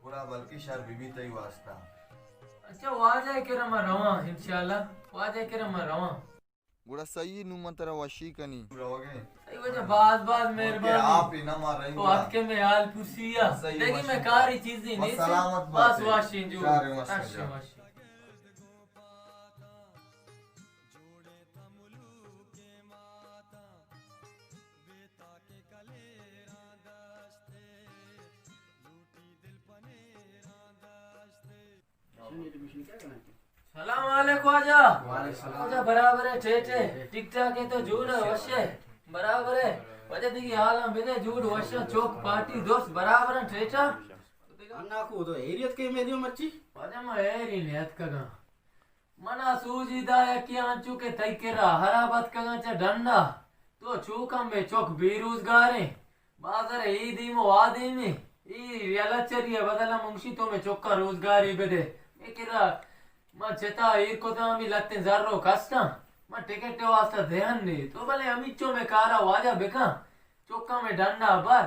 گڑا بلکہ شر بہ بی تئی واسطہ۔ اچھا واجہ ءِ کرا ما رواں، انشاءاللہ واجہ ءِ کرا ما رواں۔ گڑا سہی، نوں من ترا وشی کنی۔ اے واجہ باز باز مہربانی۔ آپ ہی نہ مار رہی تو گڑا۔ اتکے مئے حال پرسی یا۔ سہی، دگی مئے کاری چیزی نیست۔ سلامت بات۔ بس وشیں جو۔ شہر مست وشیں، جا۔ وشیں۔ سلام علیکم واجہ۔ وعلیکم السلام۔ واجہ برابر ئے، ٹھیک ئے؟ ٹھیک ٹھاک ئے تو؟ جوڑ ئے، وش ئے؟ برابر ئے؟ واجہ دگہ حالاں بدے، جوڑ وش ئے؟ چوک پارٹی دوست برابر ئے، ٹھیک ئے؟ انا کو تو ایریت کے میلیو مرچی؟ واجہ ما ایری نیت کگا۔ منا سوجی دا یکے آنچو کہ تئی کرا ہراب اتکگاں چہ ڈنڈا۔ تو چو کن مئے چک بے روزگاریں۔ بازار اے دیم و آ دیمیں۔ اے یلہ چری ء بدل ء من گوشی تو مئے چکا روزگارے بدے۔ مئے کرا من چتا ایر کتاں ہمے لتیں زر و کستاں۔ من ٹکٹ ء واسطہ دہن نے۔ تو بلے ہمینچو مئے کارا واجہ بکن۔ چکاں مئے ڈنڈا بر۔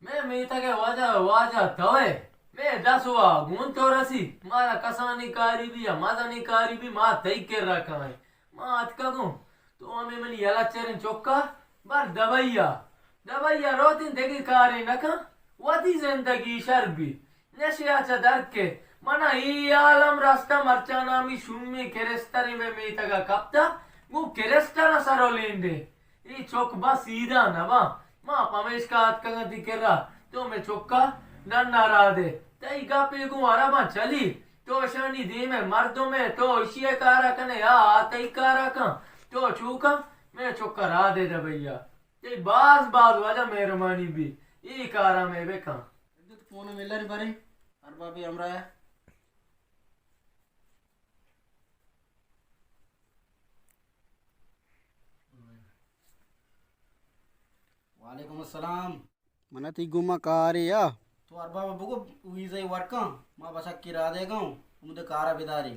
مئے میتگ ء واجہ، واجہ توئے۔ مئے دس وا گون تو رسی۔ مارا کسانی کاری بی یا مزنی کاری بی، ما تئی کرا کائیں۔ ما اتکگوں۔ تو ہمے منی یلہ چریں چکا بر دبئی ء۔ دبئی ء روتیں دگہ کارے نہ کن۔ وتی زندگی شر بی۔ نشے ء چہ در کے۔ منا اے عالم رستہ مرچاں نامی شومیں کرسٹرے مئے میتگ ء کپتہ۔ گوں کرسٹر ء سر و لینڈے۔ اے چک بس سیدھا نہ باں۔ ما پمیشکا اتکگاں تئی کرا۔ تو مئے چکا ڈن ء راہ دے۔ تئی گپے گوں عرباں چلی۔ تو اشانی دیم ء مردم ئے، تو اشی ء کارا کن ئے، آ، آ تئی کارا کن۔ تو چو کن، مئے چکا راہ دے دبئی ء۔ تئی باز باز واجہ مہربانی بی۔ اے کارا مئے بکن۔ فون ء ملر برے، اربابی ہمراہ۔ وعلیکم السلام۔ من تئی گوما کارے یا؟ تو ارباب بگو ویزا ورکاں، ما بچکی را دے گاؤں، ہمود کارا بداری۔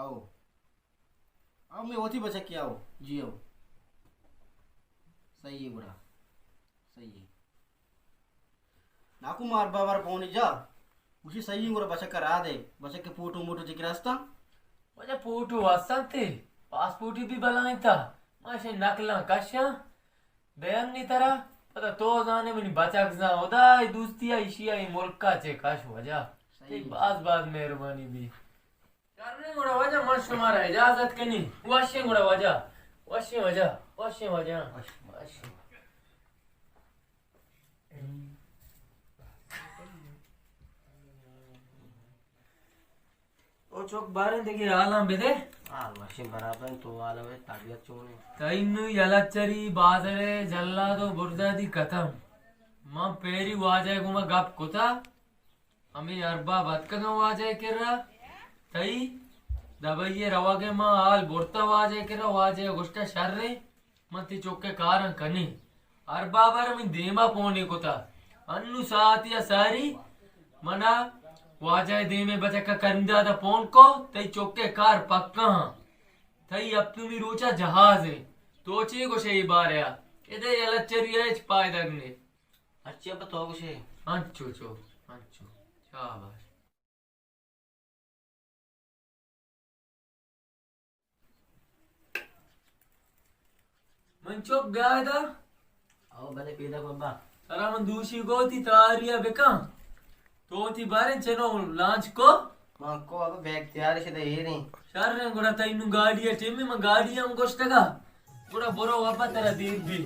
آؤ۔ آؤ، میں وتی بچکی آؤ۔ جی آؤ۔ صحیح ہے گڑا۔ صحیح ہے۔ ناکو مار بابر پونی جا۔ گوشی صحیح گڑا بچک ء را دے۔ بچک ء پوٹو موٹو چکر ہستاں؟ واجہ پوٹو ہستاں تے۔ پاسپورٹی بھی بلائیں تا۔ ما شے نقلاں کشاں۔ دیاں نی ترا۔ پدا تو زانے منی بچک زاں۔ خدا ء دوستی ء ایشی ء اے ملک ء چے کش واجہ۔ صحیح۔ تئی باز باز مہربانی بی۔ شریں گڑا واجہ، من شمارا اجازت کنی۔ وشیں گڑا واجہ، وشیں واجہ، وشیں واجہ۔ وشیں۔ او چک، باریں دگہ حالاں بدے۔ حال وشیں برابر، تو حال بے، طبیعت چون ہے؟ تئی نو یلچری بازار جلاد و برزادی ختم۔ من پیری واجہ گوما گپ کتا، ہمے ارباب اتکگاں واجہ ءِ کرا، تئی دبئی ءَ روگ ءِ ما حال برتا واجہ ءِ کرا، واجہ ءَ گوشتا شریں، من تئی چک ءِ کاراں کنیں۔ ارباب ءَ را من دیما پونے کتا، انو ساعتے ءَ ساری منا واجہ ءِ دیم ءَ بچک ءَ کریم داد ءَ پون کو، تئی چک ءِ کار پکا ہاں، تئی ہپتمی روچ ءَ جہاز ایں۔ تو چے گوشے اے بارے ءَ؟ ادے یلچری ءَ ہچ پائدگ نے۔ ہرچی ابا تو گوشے۔ انچو چو، انچو۔ شاباش۔ من چک بیا ادا۔ او بلے پیداک ابا۔ ترا من دوشی گو تی تاری ءَ بکن۔ تو وتی باریں چنو لانچ کو؟ من کو ابا، بیگ تیار شدہ ایریں۔ شریں، گڑا تئی نوں گاڑی ءِ ٹیم، من گاڑی ہم گوشتگا۔ گڑا برو ابا، ترا دیر بی۔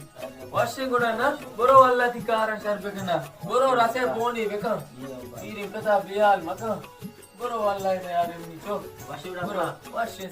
وشیں گڑا نا، برو اللہ تی کاراں شر بکنا۔ برو رسے پونے بکن۔ ایریں پتا بیال مکن۔ برو اللہ ءِ نیارے منی چک۔ وشیں گڑا برو۔ ابا۔ وشیں۔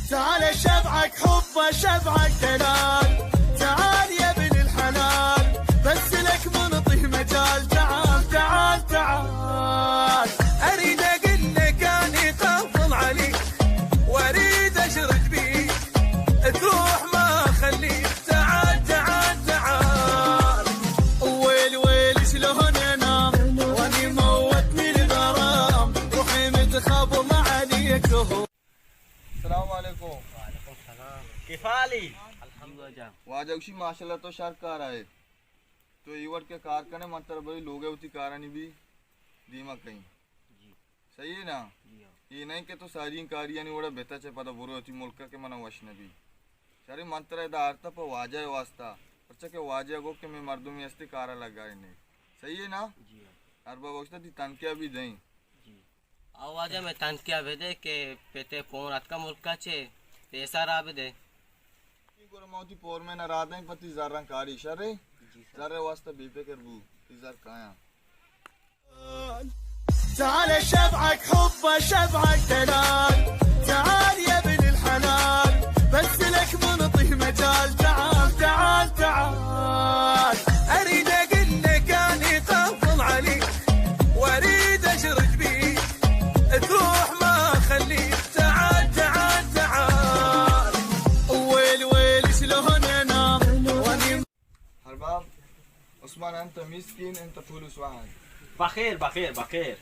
تعال شبعك حب، شبعك دلال. تعال يا ابن الحلال، بس لك منطي مجال. تعال، تعال، تعال. أريد أقول لك أني قافل عليك، وأريد أشرد بيك، تروح ما أخليك. تعال، تعال، تعال. ويل، ويل، شلون أنام وأني موتني الغرام، روحي متخبل عليك. السلام علیکم۔ وعلیکم السلام۔ کیف حالی؟ الحمدللہ۔ واجہ گوشی ماشاءاللہ تو شر کار آئے۔ تو ای وڑ کہ کار کنے، من ترا بری لوگے وتی کارانی بھی دیما کئیں۔ جی۔ صحیح ہے نا؟ جی ہاں۔ یہ نہیں کہ تو ساری کاریانی وڑا بیتا چے پدا برو وتی ملکا کہ منا وش نبی۔ شریں من ترا ادا آرتا پہ واجہ واسطہ، پرچا کہ واجہ گو کہ میں مردمی ہستی کارا لگائے نے۔ صحیح ہے نا؟ جی ہاں۔ ارباب بخش تی تنکیا بھی دیں۔ جی۔ او واجہ میں تنکیا بدے کہ پتے پون اتکا ملکا چے پیسہ را بدے۔ گڑا ما وتی پور میں نہ را دیں پتی زراں کاری شرے۔ جی سر۔ زر واسطہ بے فکر بو، تی زر کایاں۔ تعال شبعك حب، شبعك دلال. تعال يا ابن الحلال، بس لك منطي مجال. تعال، تعال، تعال. أريد أقول لك أني قافل عليك، وأريد أشرد بيك، تروح ما أخليك. تعال، تعال، تعال. ويل، ويل، شلون أنام وأني ارباب، عثمان، انت مسكين، انت فلوس واحد. بخير، بخير، بخير.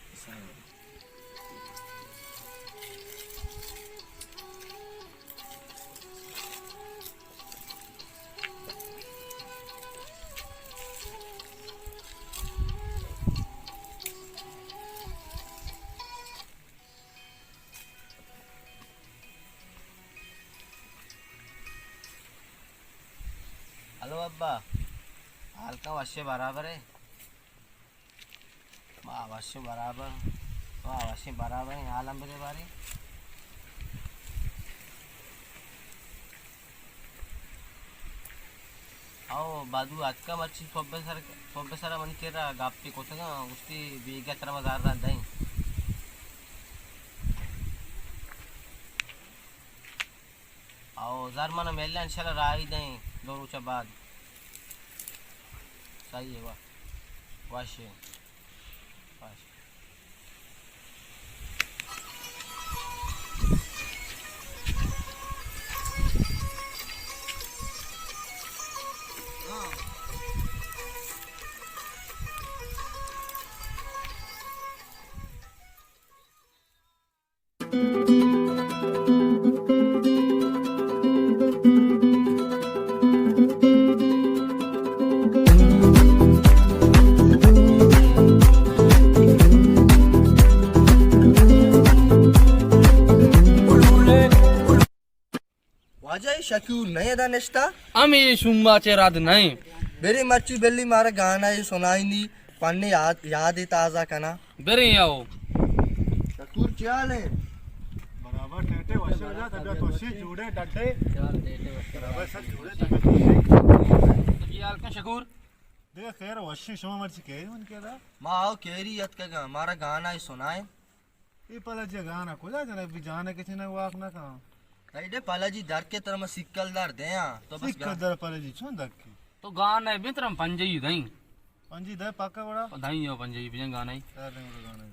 ہلو ابا، حال کا وشے برابر ہے؟ ما وشے برابر، ما وشے برابر ہیں، حالم بدے بارے۔ او بادو اتکا مرچی صبح سر، صبح سر منی کرا گپے کتگا، گوشتی بیگا ترا ما زر دیں۔ او زر من میلہ انشاءاللہ راہی دیں دو روچ بعد۔ صحیح ہے، واہ۔ واش ہے۔ واش۔ واجہ، اے شکور نہ ادا نشتہ؟ ہمے شوما چہ رد نہ۔ برے مرچی بلی مارا گانا اے سنائینی، پنے یاد، یاد تازہ کنا۔ برے آؤ۔ شکور چی حال ہے؟ برابر ٹیٹے وشے جا، طبیعت وشی جوڑے ڈڈے۔ برابر سب جوڑے طبیعت وشی۔ چی حال کن شکور؟ دیکھ خیر وشی، شما مرچی کہری من کیا دا؟ ما آؤ کہری یت کگا، مارا گانا اے سنائیں۔ اے پلا جی گانا کجا جنگ بی جانے کسی نے واک نہ کہاں۔ ایڈے پلا جی در کے تر میں سکل در دیاں، تو بس سکل در پلا جی چون در کے؟ تو گانا بی تر ہم پنجی دیں۔ پنجی دے پکا بڑا؟ دیں یو پنجی بجن گانا ہی۔ یار نہیں بڑا گانا ہی۔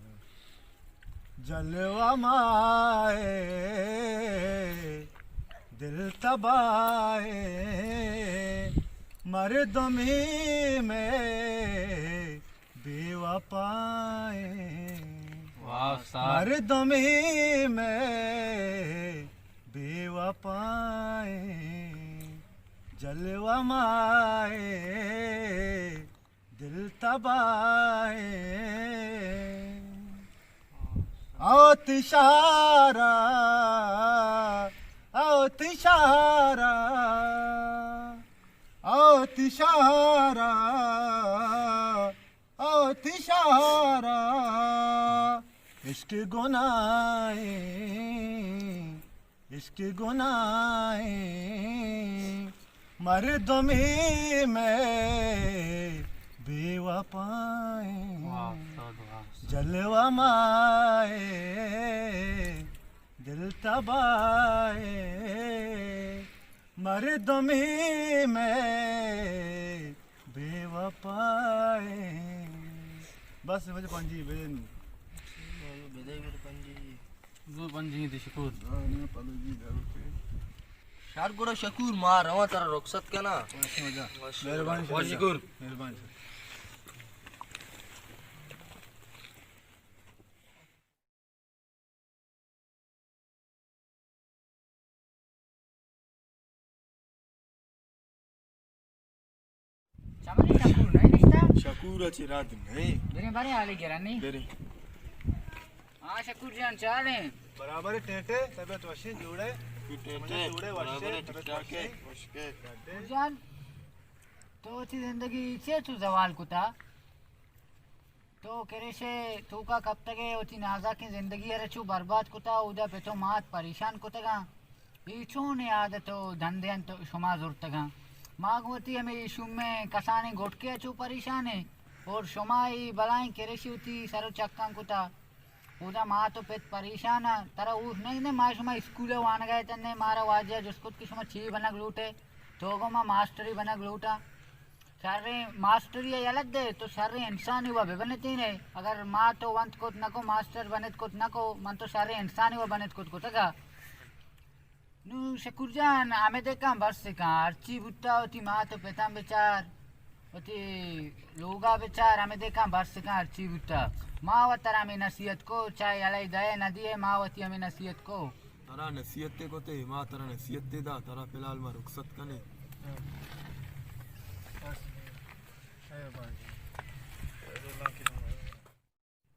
جلوہ مائے دل تباہ، مردمی میں بے وفائیں۔ واہ استاد۔ مردمی میں بے وفائیں، جلوہ مائے دل تباہ۔ او تشارا، او تشارا، او تشارا، او تشارا، عشق گناہیں، عشق گناہیں، مردمی میں بے وفائیں۔ واہ استاد، واہ استاد۔ جلوہ مائے دل تباہ، مردمی میں بے وفائیں۔ بس، مجھے پنجی بجن۔ بدے گڑ پنجی۔ دو پنجی دی شکور۔ ہاں، نہیں، پلو جی، ضرور۔ شر گڑا شکور، ما رواں ترا رخصت کنا۔ ماشاءاللہ۔ ماشاءاللہ۔ مہربانی شکور۔ مہربانی شکور۔ چمنی شکور نہیں نشتا؟ شکور چی رد نہیں۔ بریں، بریں، حالی گرن نہیں۔ بریں۔ ہاں، شکور جان، چالیں۔ برابر ٹیٹے، طبیعت وشی، جوڑے؟ ٹیٹے، جوڑے، برابر وشی، ٹھیک طبیعت ٹھاک ہے۔ وشی۔ وشکے۔ شکور جان، تو وتی زندگی چے تو زوال کتا؟ تو کریشے توکا کپتگے، وتی نازاکیں زندگی ءَ را چو برباد کتا، اودا پت و مات پریشان کتگاں۔ اے چونیں عادت و دھندے انت شما زرتگاں؟ ما گوں وتی ہمے شومیں کسانیں گٹکے ءَ چو پریشان ایں، اور شما اے بلائیں کریشے وتی سر و چکاں کتا۔ اودا مات و پت پریشان اَنت، ترا اوش نہ گندے؟ ما شما اسکول ءَ وانگ ءَ اتنے، مارا واجہ ءَ جست کت کہ شما چی بنگ لوٹ ئے؟ تو گو ما ماسٹرے بنگ لوٹاں۔ شریں ماسٹری ءَ یلہ دے، تو شریں انسانے و بہ بنتینے۔ اگر ما تو ونت کت نکو، ماسٹر بنت کت نکو، من تو شریں انسانے و بنت کت کتگا۔ نوں شکور جان، ہمے دکاں بس کن، ہرچی بوتا وتی مات و پتاں بچار، وتی لوگا بچار، ہمے دکاں بس کن، ہرچی بوتا۔ ما و ترا ہمے نصیحت کو، چاہے یلہ دئے نہ دیئے، ما وتی ہمے نصیحت کو۔ ترا نصیحت تے کتے، ما ترا نصیحت تے دا، ترا فی الحال ما رخصت کنے۔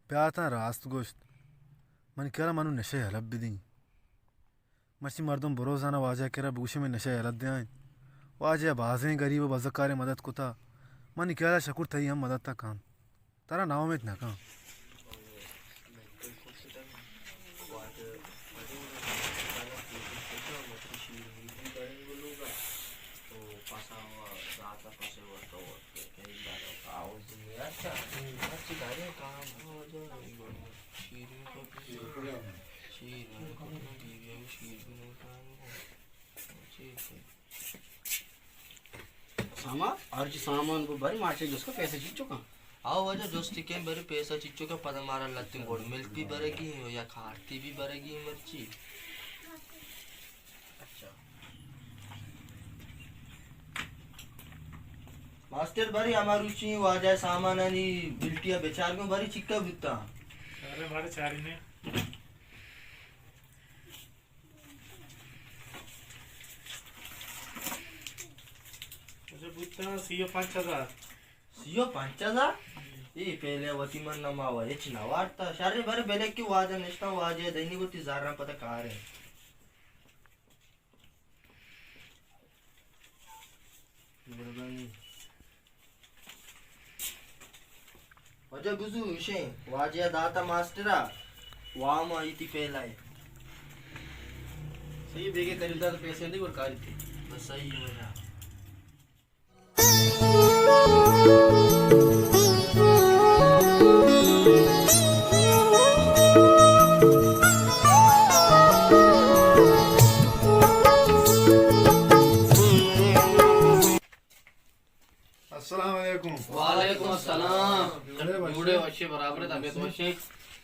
بیا تاں راست گوشت۔ من کرا منو نشہ یلہ بدیں۔ مرچی مردم برو زانا واجہ کرا بگوشی من نشہ یلہ دیاں۔ واجہ بازیں غریب و بزکارے مدد کتا۔ من خیالا شکور تئی ہم مدد تا کن۔ ترا ناامیت نہ کن۔ سامان، ہر چی سامان بو بری، مارچے جس کو پیسے چیچو کن۔ آو واجہ، جستی کن بری، پیسہ چیچو کن، پدا مارا لتیں گوڑ ملک بھی برگی، یا کارتی بھی برگی مرچی۔ اچھا۔ ماسٹر بری، ہما روچی واجہ سامانانی بلٹیا بچار گوں، بری چکا بوتا۔ ارے بارے چاری نے۔ اچھا، بوتا سی و پنچ ہزار۔ سی و پنچ ہزار؟ اے پہلے وتی من نما و ہچ نہ وارتا۔ شر بری، بلے کہ واجہ نشتا، واجہ دینی گوتی زارا پتہ کارے۔ مہربانی۔ واجہ بزو اشیں، واجہ داتا ماسٹرا، وام ایتی پہلا ہے۔ صحیح، بیگے خریدار پیسے نہیں اور کاری تھی۔ بس صحیح ہے واجہ۔ السلام علیکم۔ وعلیکم السلام۔ جوڑے وشے؟ جوڑے وشے، برابر، طبیعت وشے؟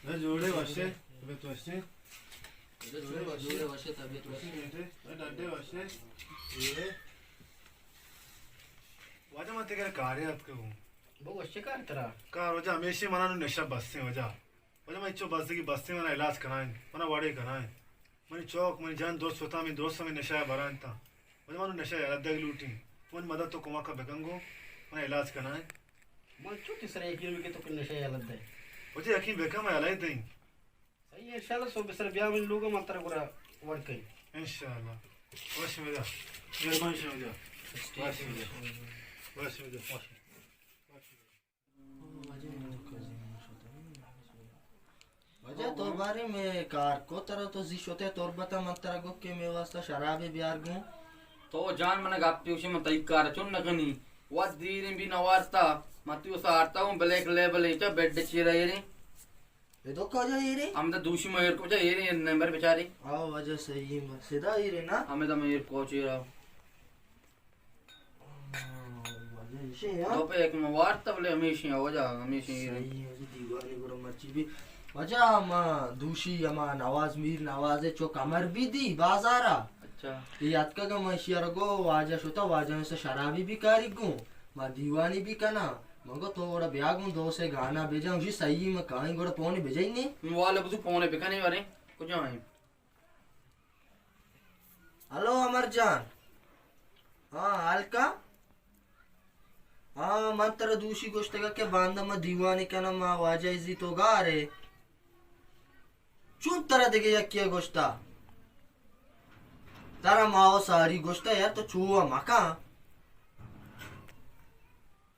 نہ، جوڑے وشے، طبیعت وشے؟ جوڑے وشے، طبیعت وشے؟ بیٹے، نہ، ڈڈے وشے؟ جوڑے۔ واجہ من تیرے کارے اتکگوں۔ بہو وشے کار ترا؟ کار واجہ ہمیشی منا نو نشہ بسیں واجہ۔ واجہ من چو بزگی بسیں، منا علاج کنائیں، منا وڑے کنائیں۔ منی چوک، منی جان درست ہوتا، من درست ہمیں نشہ برائیں تا۔ واجہ من نشہ یلہ دگ لوٹیں۔ من مدد تو کمک بکن گو، منا علاج کنائیں۔ من چو تیسرا یقین بکے تو کہ نشہ یلہ دے۔ واجہ یقین بکن، من یلہ دیں۔ صحیح ہے، انشاءاللہ صبح سر بیا من لوگا، من ترا گورا وڑ کئی۔ انشاءاللہ۔ وش مدا۔ مہربانی شما جا۔ وش مدا۔ وش مدا۔ واجہ تو بارے میں کار کو ترا تو زی شتے تربتا، من ترا گو کہ میں واسطہ شرابے بیار گوں۔ تو جان من گپی وشی، من تئی کار چون نکنی۔ وت دیریں بھی نوارتا، من تی وسا آرتا ہوں بلیک لیبل، ایچا بیڈ چیرا ایریں۔ اے دو کجا ایرے؟ ہمدا دوشی ما ایر کو جا ایرے، نمبر بچاری۔ آ واجہ صحیح ہے، سیدھا ایرے نا؟ ہمدا ما ایر کو چیرا۔ آ، واجہ ایشے یا؟ دو پہ ایک ما وارتا بلے ہمیشی ہو جا، ہمیشی ایرے۔ صحیح ہے، دیوانے گڑا مرچی بھی۔ واجہ ما دوشی ہما نواز میر نواز چو کمر بھی دی بازارا۔ اچھا۔ یہ اتکا کہ ما شیار گو واجہ شتا، واجہ سے شرابی بھی کاری گو، ما دیوانی بھی کنا۔ من گو تو گڑا بیا گوں دو سے گانا بجا، گوشی صحیح، من کائیں گڑا پونے بجائیں نے۔ والا بزو پونے بکنے ورے، کجا ہیں؟ ہلو امر جان۔ ہاں، حال کا؟ ہاں، من ترا دوشی گوشتگا کہ باندا ما دیوانے کنا، ما واجہ ازی تو گارے۔ چون ترا دگہ یکے ء گوشتا؟ ترا ما و ساری گوشتا یار تو چو ء مکن۔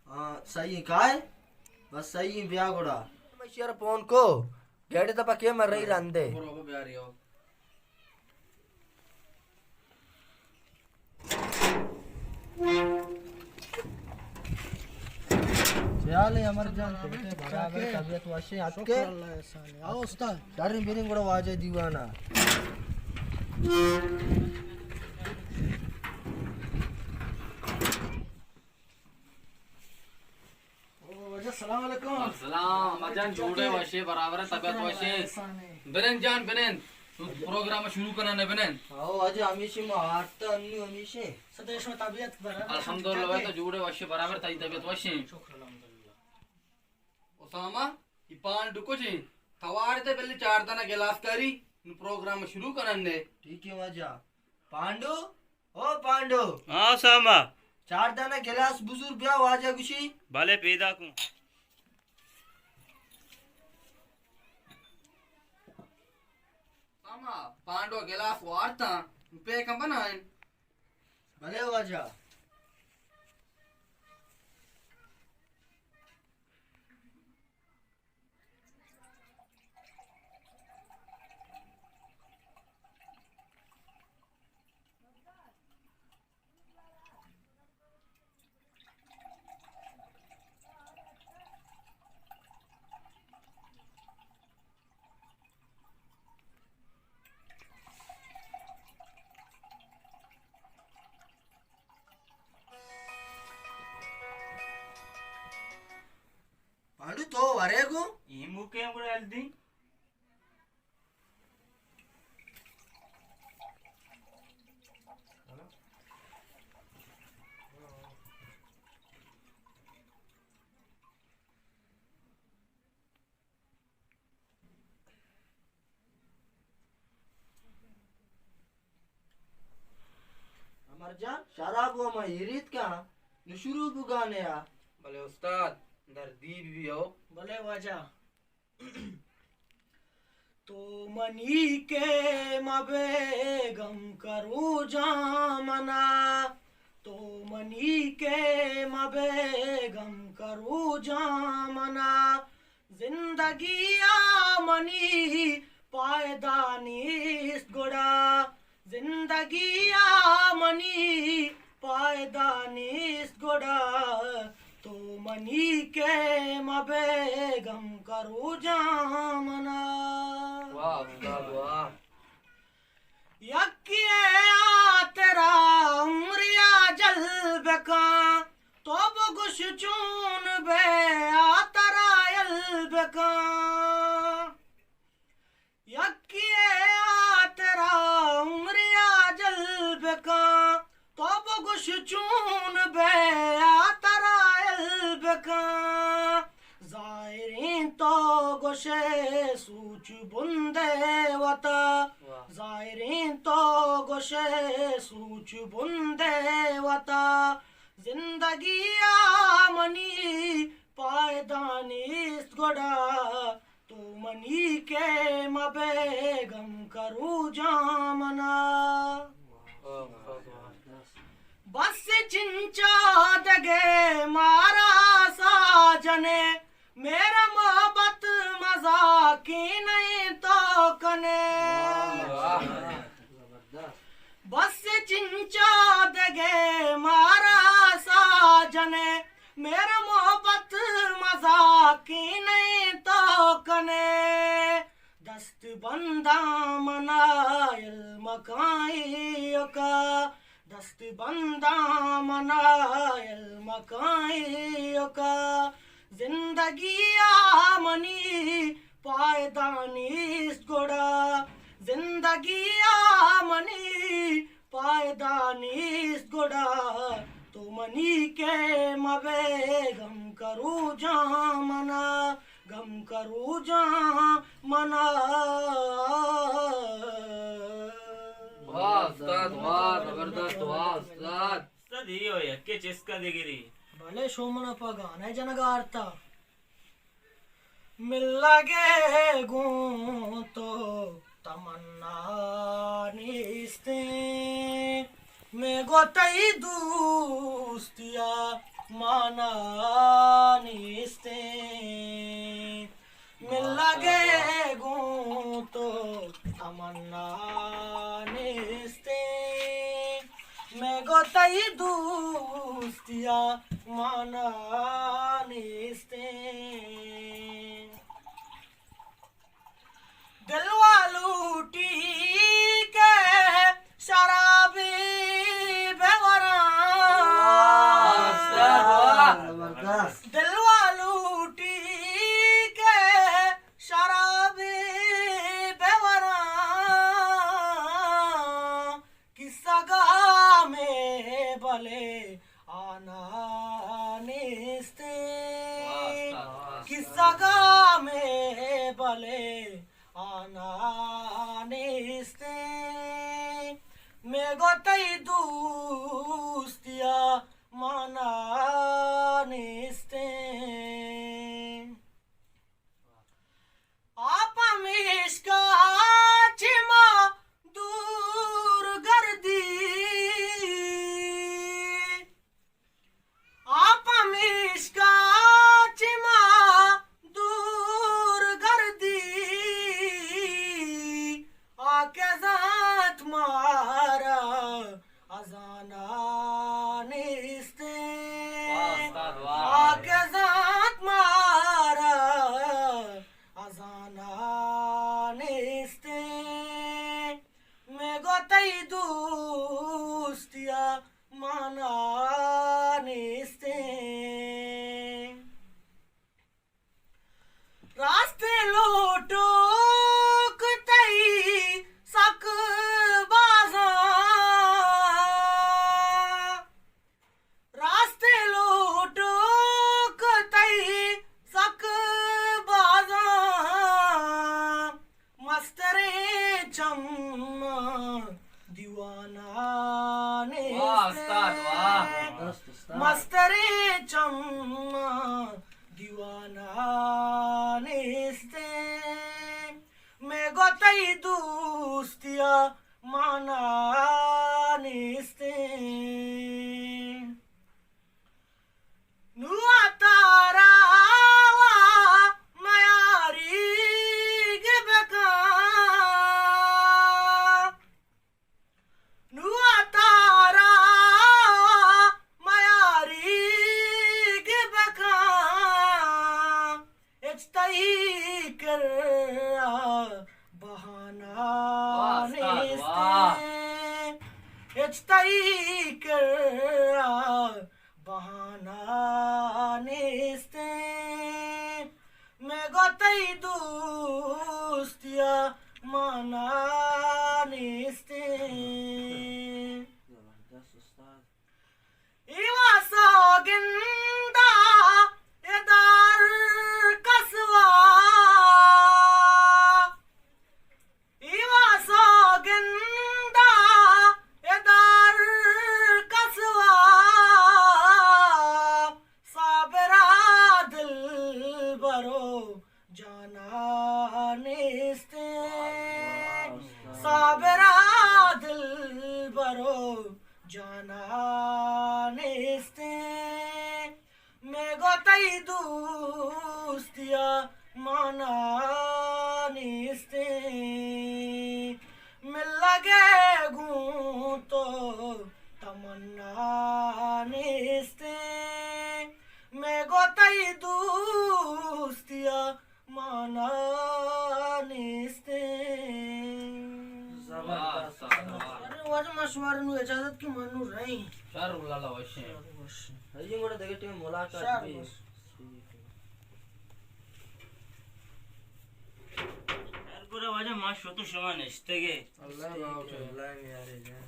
آ، سہی کائے؟ بس سہی بیا گڑا۔ من ایشی ء را پون کو، گیٹ ء تپا کے من رہی رندے۔ برو بابا بیاری ہو۔ چے حال ہے امر جان؟ برابر، طبیعت وشے؟ اتکے؟ شکر اللہ احسان ہے۔ آؤ استاد۔ شریں، بریں گڑا واجہ دیوانا۔ او واجہ، سلام علیکم۔ سلام، امر جان، جوڑے وشے، برابر، طبیعت وشے؟ احسان ہے۔ بنند جان، بنند۔ تو پروگرام شروع کنن، بنند۔ او واجہ، ہمیشی ما آرتا انو ہمیشی۔ صدر شما طبیعت برابر؟ الحمدللہ، تو جوڑے وشے، برابر، تئی طبیعت وشے؟ شکر الحمدللہ۔ اسامہ، یہ پانڈو کچھ ہیں؟ توار دے بلے چار دانا گلاس کاری، نو پروگرام شروع کنن نے۔ ٹھیک ہے واجہ۔ پانڈو، او پانڈو۔ ہاں ساما۔ چار دانا گلاس بزور بیا، واجہ گوشی۔ بلے پیدا کن۔ ساما، پانڈو گلاس وارتا، پیکم بنائیں۔ بلے واجہ۔ مرجان، شراب و ما ایریت کن، نو شروع بگانے آ۔ بلے استاد، دردی بی ہو۔ بلے واجہ۔ تو منی کے مبے غم کرو جامنا، تو منی کے مبے غم کرو جامنا، زندگی آ منی پائدہ نیست گڑا، زندگی آ منی پائدہ نیست گڑا، تو منی کے مبے غم کرو جامنا۔ واہ استاد واہ۔ یکے آ ترا عمریا جلب کن، تو بگوش چون بے آ ترا یل بکن۔ یکے آ ترا عمریا جلب کن، تو بگوش چون بے آ ترا یل بکن۔ ظاہریں تو گوشے سوچ بندے وتا، واہ۔ ظاہریں تو گوشے سوچ بندے وتا، زندگی آ منی پائدہ نیست گڑا، تو منی کے مبے غم کرو جامنا۔ بس چنچا دگے مارا ساجنے، میرا محبت مذاقی نہیں تو کنے۔ واہ۔ بس چنچا دگے مارا ساجنے، میرا محبت مذاقی نہیں تو کنے۔ دست بنداں منا علم کائیوکا، دست بنداں منا علم کائیوکا، زندگی آ منی پائدہ نیست گڑا، زندگی آ منی پائدہ نیست گڑا، تو منی کے مبے غم کرو جامنا، غم کرو جامنا۔ واہ استاد واہ، زبردست واہ استاد۔ استاد، یہ ہو یکے چست کا دگری۔ بلے شومنا پا گانا جنگا آرتا۔ ملگے گوں تو تمنا نیستیں، میں گو تئی دوستیا مانا نیستیں۔ ملگے گوں تو تمنا نیستیں، میں گو تئی دوستیا مانا نیستیں۔ دل والوٹی کے شرابی بوراں۔ واہ، استاد، واہ۔ زبردست۔ دل والوٹی کے شرابی بوراں۔ کسگا میں بلے آنا نیستیں۔ واہ، استاد، واہ، استاد۔ کسگا میں بلے آنا نیستیں، میں گو تئی دوستیا مانا نیستیں۔ آپ ہمیشکا چہ ما دور گردی، آپ ہمیشکا چہ ما دور گردی، آ کہ زانت مارا ازانا نیستیں۔ واہ، استاد، واہ۔ آ کہ زانت مارا ازانا نیستیں، میں گو تئی دوستیا مانا نیستیں۔ راستیں لوٹوک تئی سک بازاں، راستیں لوٹوک تئی سک بازاں، مستریں چماں دیوانہ نے۔ واہ، استاد، واہ۔ مستریں چماں دیوانہ نیستیں، مئے گوں تئی دوستی ءَ مانا نیستیں۔ نوں تارا وا میاریگ بکن، نوں تارا وا میاریگ بکن، ہچ تئی کرا بہانہ واہ، استاد، واہ۔ نیستیں، ہچ تئی کرا بہانہ نیستیں، مئے گوں تئی دوستی ءَ مانا نیستیں۔ زبردست استاد۔ اے وا سوگندا اے دار کسوا، اے وا سوگندا اے دار کسوا، صابرا دلبرو جانا نیستیں، صابرا دلبرو جانا نیستیں، مئے گوں تئی دوستی ءَ مانا نیستیں، ملگ ءِ گوں تو تمنا نیستیں، مئے گوں تئی دوستی ءَ مانا نیستیں۔ زبردست۔ واہ، واہ۔ ارے واجہ ما شمارا نوں اجازت کہ ما نوں رئیں۔ شر لالا وشیں۔ شر وشیں۔ ہاں جی، گڑا دگہ ٹیم ملاقات شر بی۔ وش۔ شر گڑا واجہ ما شتوں شما نشتگے۔ اللہ باوٹ اللہ میارے جان۔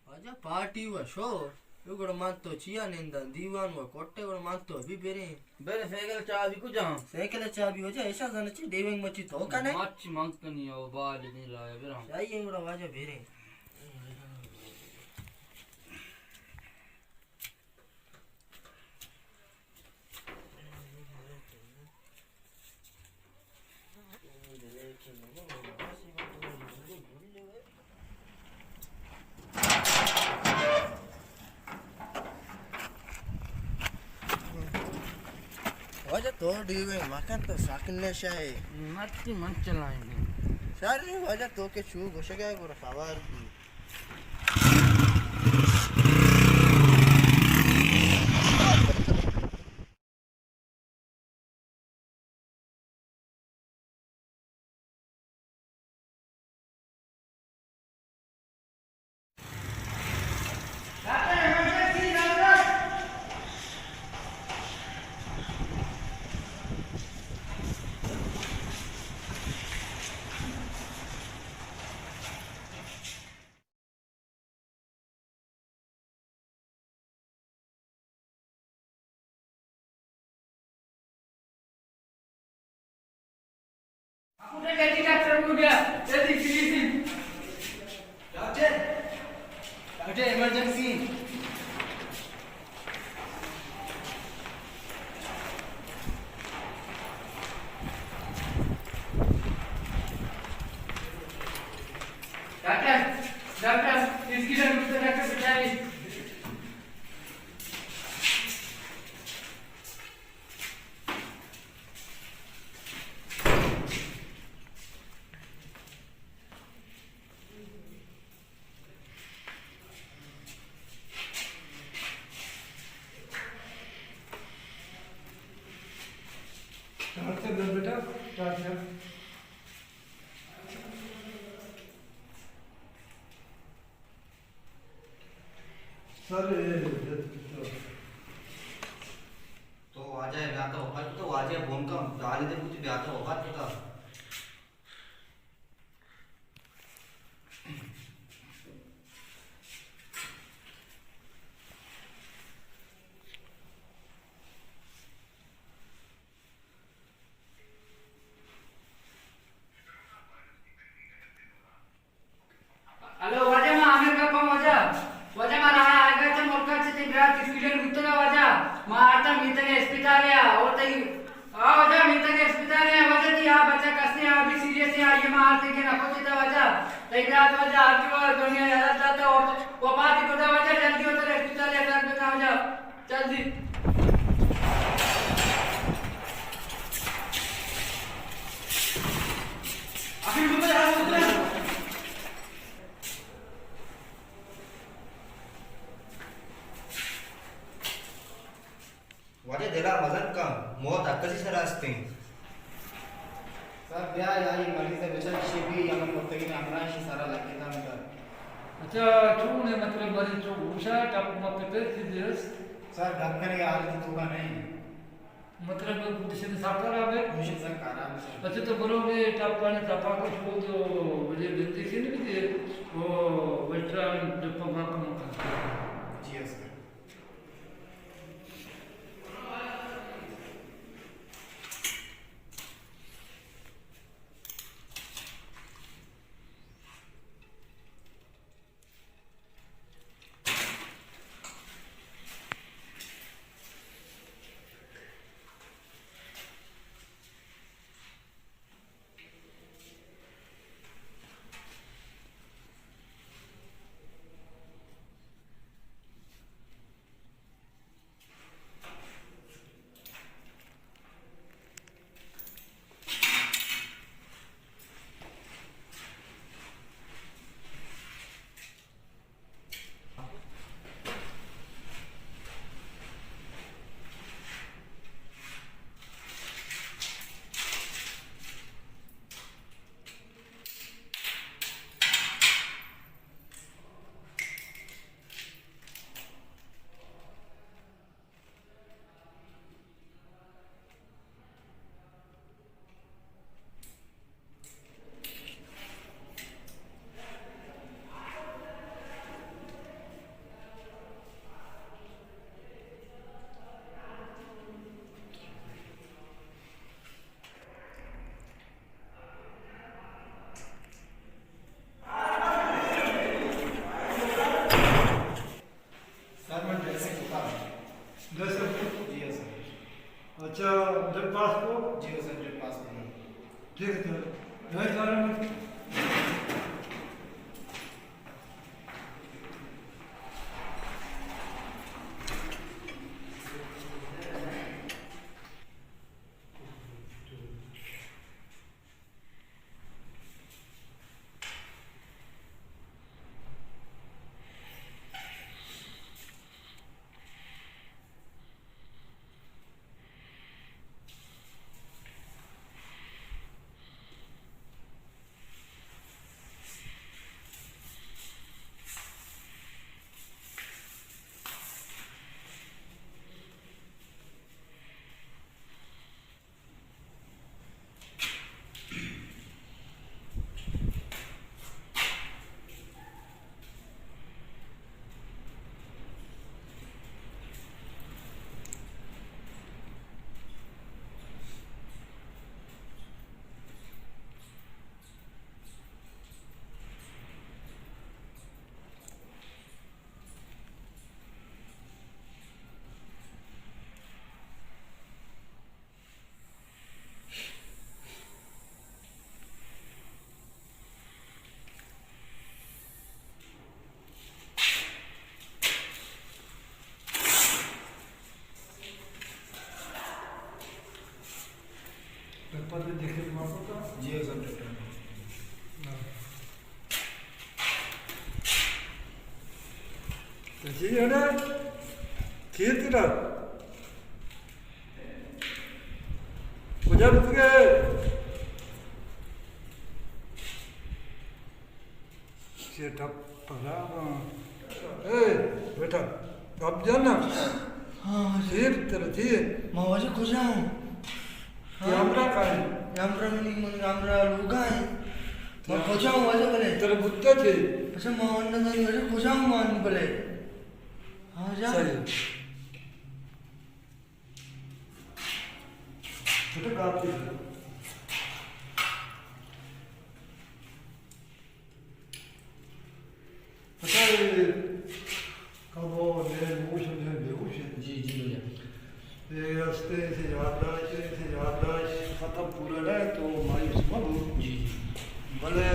واجہ پارٹی و شو، یو گڑا من تو چیا ننداں، دیوان و کٹے گڑا من تو ابھی بریں۔ برے سائیکل چابی کجا؟ سائیکل چابی واجہ ایشا زن چی ڈیونگ مچی تو کنے؟ مچی من کنی او بال دین لائے برا۔ چاہیے گڑا واجہ بریں۔ واجہ تو ڈیوے مکن تو سک نشہ ئے۔ مرتی من چلائیں گے۔ شر واجہ تو کہ چو گوشگ ئے گڑا خبر بی۔ Doctor, doctor, emergency. Doctor, doctor, اس کی ڈاکٹر، ڈاکٹر بچائیے۔ ٹارچر دے بیٹا، ٹارچر۔ سر، اے، اے، تو واجہ ءَ بیاتا وفات کتا، واجہ ءَ فون کن، ڈالے دے کتی بیاتا وفات کتا۔ ہلو، تئی برات واجہ ہر جوڑ دنیا یارت داتا اور وفاتی خدا واجہ جلدی ہوتا رہے، تو چلے سر بنا واجہ، جلدی۔ واجہ دل ءَ مزن کن، موت ہر کسی سرا است انت۔ سر بیا، آئی مریض ءَ بچار، ایشی بی ہمے مرتگیں ہمراہ، ایشی سرا لگتا اندر۔ اچھا، چون ہے مطلب مریض چو گوشا ٹپ مت پہ چیزی است؟ سر ڈب کنگے حالت توکا نہیں۔ مطلب کنڈیشن سک خراب ہے؟ کنڈیشن سک خراب ہے سر۔ اچھا تو برو گے ٹپ پانی تپا کو شو جو بجے بندی سے نہیں بجے، وہ ویٹران ڈپا واپا مکان۔ جی ہاں سر۔ سر، من ڈریسنگ کتا۔ ڈریسنگ؟ جی ہاں سر۔ اچھا، ڈرپ پاس کو؟ جی ہاں سر، ڈرپ پاس کو۔ ٹھیک ہے سر۔ ڈریس والے میں۔ ٹپر دے دیکھے ماسا تھا؟ جی ہاں سر، ٹپر۔ ہاں۔ جی ہڑا کھیر تیرا کجا بت گئے؟ چے ٹپ پرا۔ اے بیٹا، ٹپ جانا۔ ہاں واجہ۔ چے تیرا چے؟ ما واجہ کجا ہوں؟ تئی ہمراہ کائیں؟ ہمراہ منی، من ہمراہ لوگا ہیں۔ ما کجا ہوں واجہ بلے؟ تیرا بوتا چے؟ اچھا، ما وندا نہیں واجہ کجا ہوں ما بلے؟ ہاں واجہ۔ صحیح۔ چھوٹے کاپی۔ پتہ ہے، کبو، لے، موش، لے، بیہوش ہے۔ جی، جی، بھیا۔ اے رستے سے یادداشت، سے یادداشت ختم پورا نہ ہے تو مایوس مہ ہو۔ جی، جی۔ بلے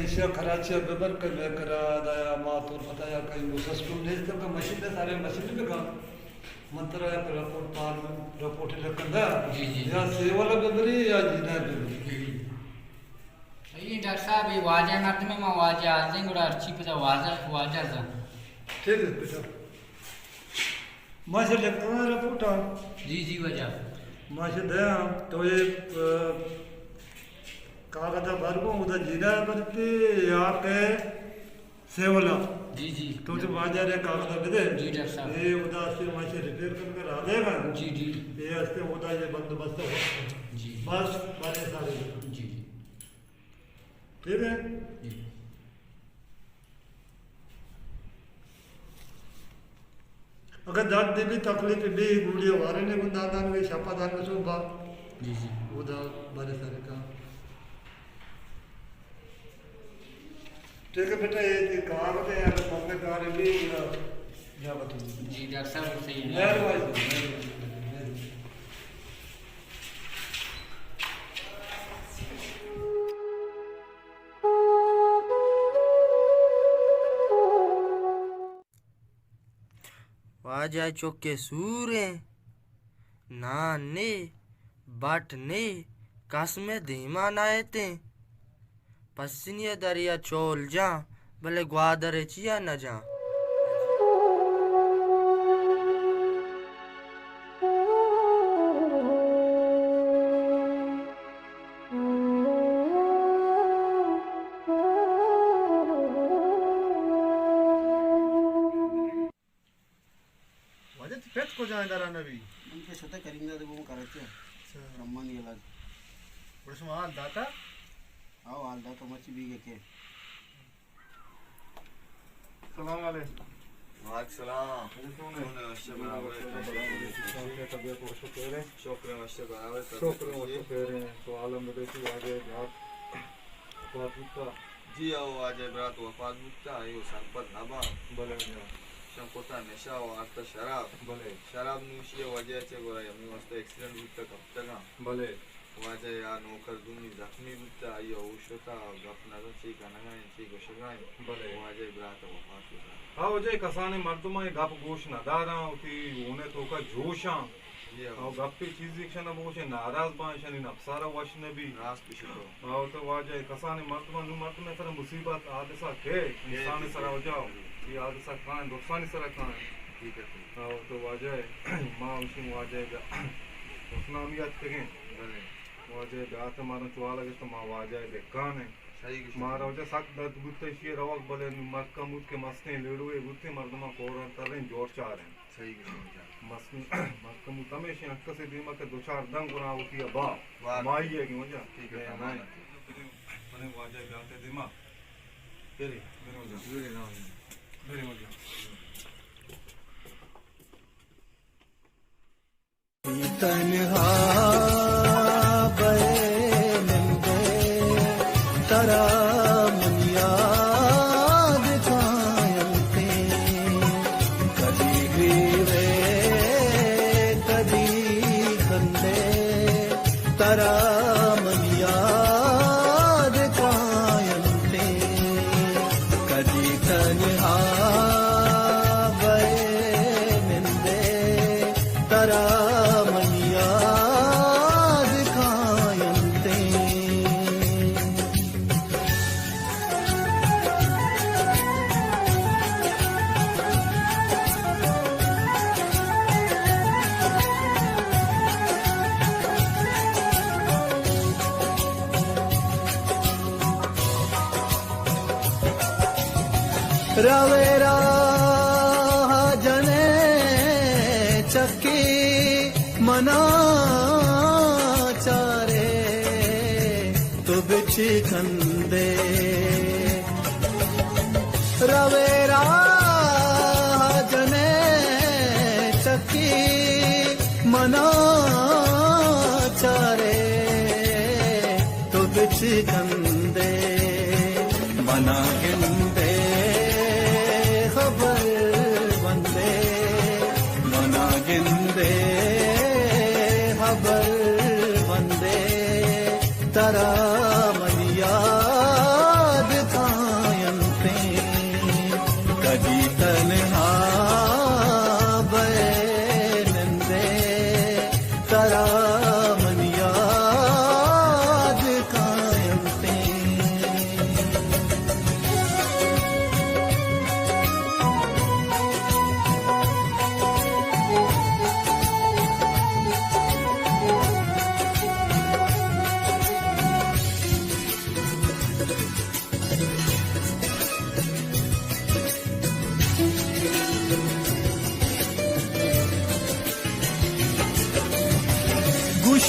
ایشی ءَ کراچی ءَ ببر کہ مئے کرا ادا یا ما تو پتہ یا کئی سسٹم نیست کہ مشین ءَ سارے مشین بکن۔ من ترا یک رپورٹ پار، رپورٹ لکھن دا۔ جی، جی۔ یا سیول ءَ ببری یا جینا ءَ ببری۔ جی، جی۔ اے ڈاکٹر صاحب، اے واجہ مردم ءَ، ما واجہ آزیں، گڑا ہرچی پدا واجہ، واجہ زان۔ ٹھیک ہے بیٹا۔ ما شہ لکھاں رپورٹاں۔ جی، جی، واجہ۔ ما شہ دیاں، تو اے، آ، کاغذ ءَ بر گوں، ادا جینا ءَ برتے یا کہ سیولا۔ جی، جی۔ تو چہ واجہ ءَ را کاغذ ءَ بدے۔ جی، ڈاکٹر صاحب۔ اے ادا استے ما شہ ریپیئر کن کر آ دے گا۔ جی، جی۔ اے استے ادا اے بندوبست ہو۔ جی۔ بس، بارے سارے۔ جی، جی۔ ٹھیک ہے؟ جی۔ اگر درد بی، تکلیف بی، گولی وارے نے گندان دان گے، شپا دان گے، صبح۔ جی، جی۔ ادا بارے سارے کاں۔ ٹھیک ہے بیٹا، اے تئی کاغذ ہے، اگر پنگے کار بی، ادا جا بتو۔ جی، ڈاکٹر صاحب، صحیح ہے۔ مہربانی، مہربانی، مہربانی۔ واجہ چکے سوریں، نان نے، بٹ نے، کس مئے دیما نئیتیں۔ پسنی ءَ دریا چول جاں، بلے گوادر ءَ چیا نہ جاں۔ واجہ تئی پت کجا ایں، درا نبی؟ من کہ شتہ کریم داد گوں کراچی۔ اچھا۔ رمانی علاج۔ گڑا شما حال داتا؟ آؤ، حال داتا، مرچی بیگہ کہ۔ سلام علیکم۔ وعلیکم سلام۔ چون ئے؟ وش ئے، برابر ئے؟ شکر ئے، وش ئے، برابر ئے؟ شکر ئے، وش ئے، خیر ئے۔ تو عالم بدے، تو واجہ ءِ برات وفات بوتا؟ جی، او واجہ ءِ برات وفات بوتا، ایو سرپد نہ باں۔ بلے۔ شم کتا نشہ و آرتا شراب۔ بلے۔ شراب نوشی ءِ وجہ چہ گڑا ہمے واسطہ ایکسیڈنٹ بوتا، کپتگاں۔ بلے۔ واجہ ءِ آ نوکر دومی زخمی بوتا، آئی ءَ ہوش شتا، گپ نہ زان چی کنگا انت، چی گوشگا انت۔ بلے۔ واجہ ءِ برات ءَ وفات کتا۔ ہاں واجہ، کسانیں مردماں اے گپ گوش نہ داراں، وتی گون ءِ توکا جوشاں۔ جی ہاں۔ او گپے چیزے کشنا بگوشے ناراض باں، اشانی نفس ءَ را وش نہ بی۔ راست گوشے تو۔ او تو واجہ، کسانیں مردماں، نوں مردمے سرا مصیبت حادثہ کئے، انسان ءِ سرا واجہ، اے حادثہ کائیں، درستانی سرا کائیں۔ حقیقت ئے۔ او تو واجہ، ما ہمشی واجہ ءِ حسن ءَ ہم یات کگیں۔ بلے۔ واجہ ءِ برات ءَ مارا چوالا گشت، ما واجہ ءِ دکان ایں۔ صحیح گوشے۔ مارا واجہ سک درد بوت ایشی ءِ روگ، بلے نوں مکہ بوت کہ مستیں لیڑوے بوتیں، مردماں کور ءَ تریں جوڑ چاریں۔ صحیح گوشے واجہ۔ مستیں مکہ بوت ہمیشی ہر کسے دیما کہ دو چار دنگ گڑا وتی ءَ با۔ با۔ مائی ءَ کہ واجہ۔ ٹھیک ہے، اے، سامان نہ۔ ہے۔ بریں، بریں واجہ ءِ برات ءِ دیما۔ بریں۔ بریں واجہ۔ بریں۔ بریں واجہ۔ تنہا بئے نندے، ترا من یاد کاینتے۔ کدی گریوے، کدی کندے، ترا من یاد کاینتے۔ کدی تنہا بئے نندے، ترا من یاد کاینتے۔ روے راہ جنے چکی منا چارے، تو بچکندے۔ روے راہ جنے چکی منا چارے، تو بچکندے۔ منا گندے خبر بندے، منا گندے خبر بندے، ترا من یاد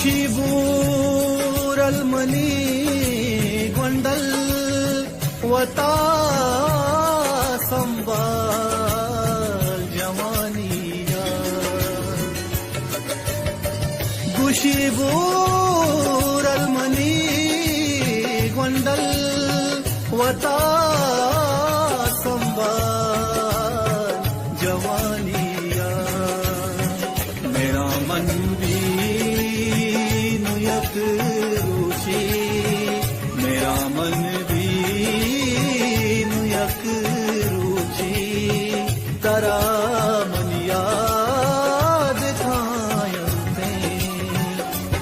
شیبور المنی گونڈل وتا سنبھال جوانی ءَ۔ گوشی بور المنی گونڈل وتا سنبھال جوانی ءَ۔ میرا من بھی نو یک روچی، میرا من بھی نو یک روچی، ترا من یاد کاینت،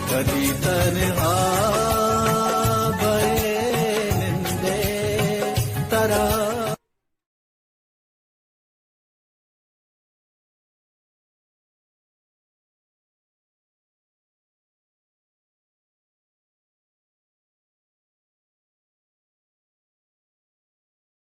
کدی تنہا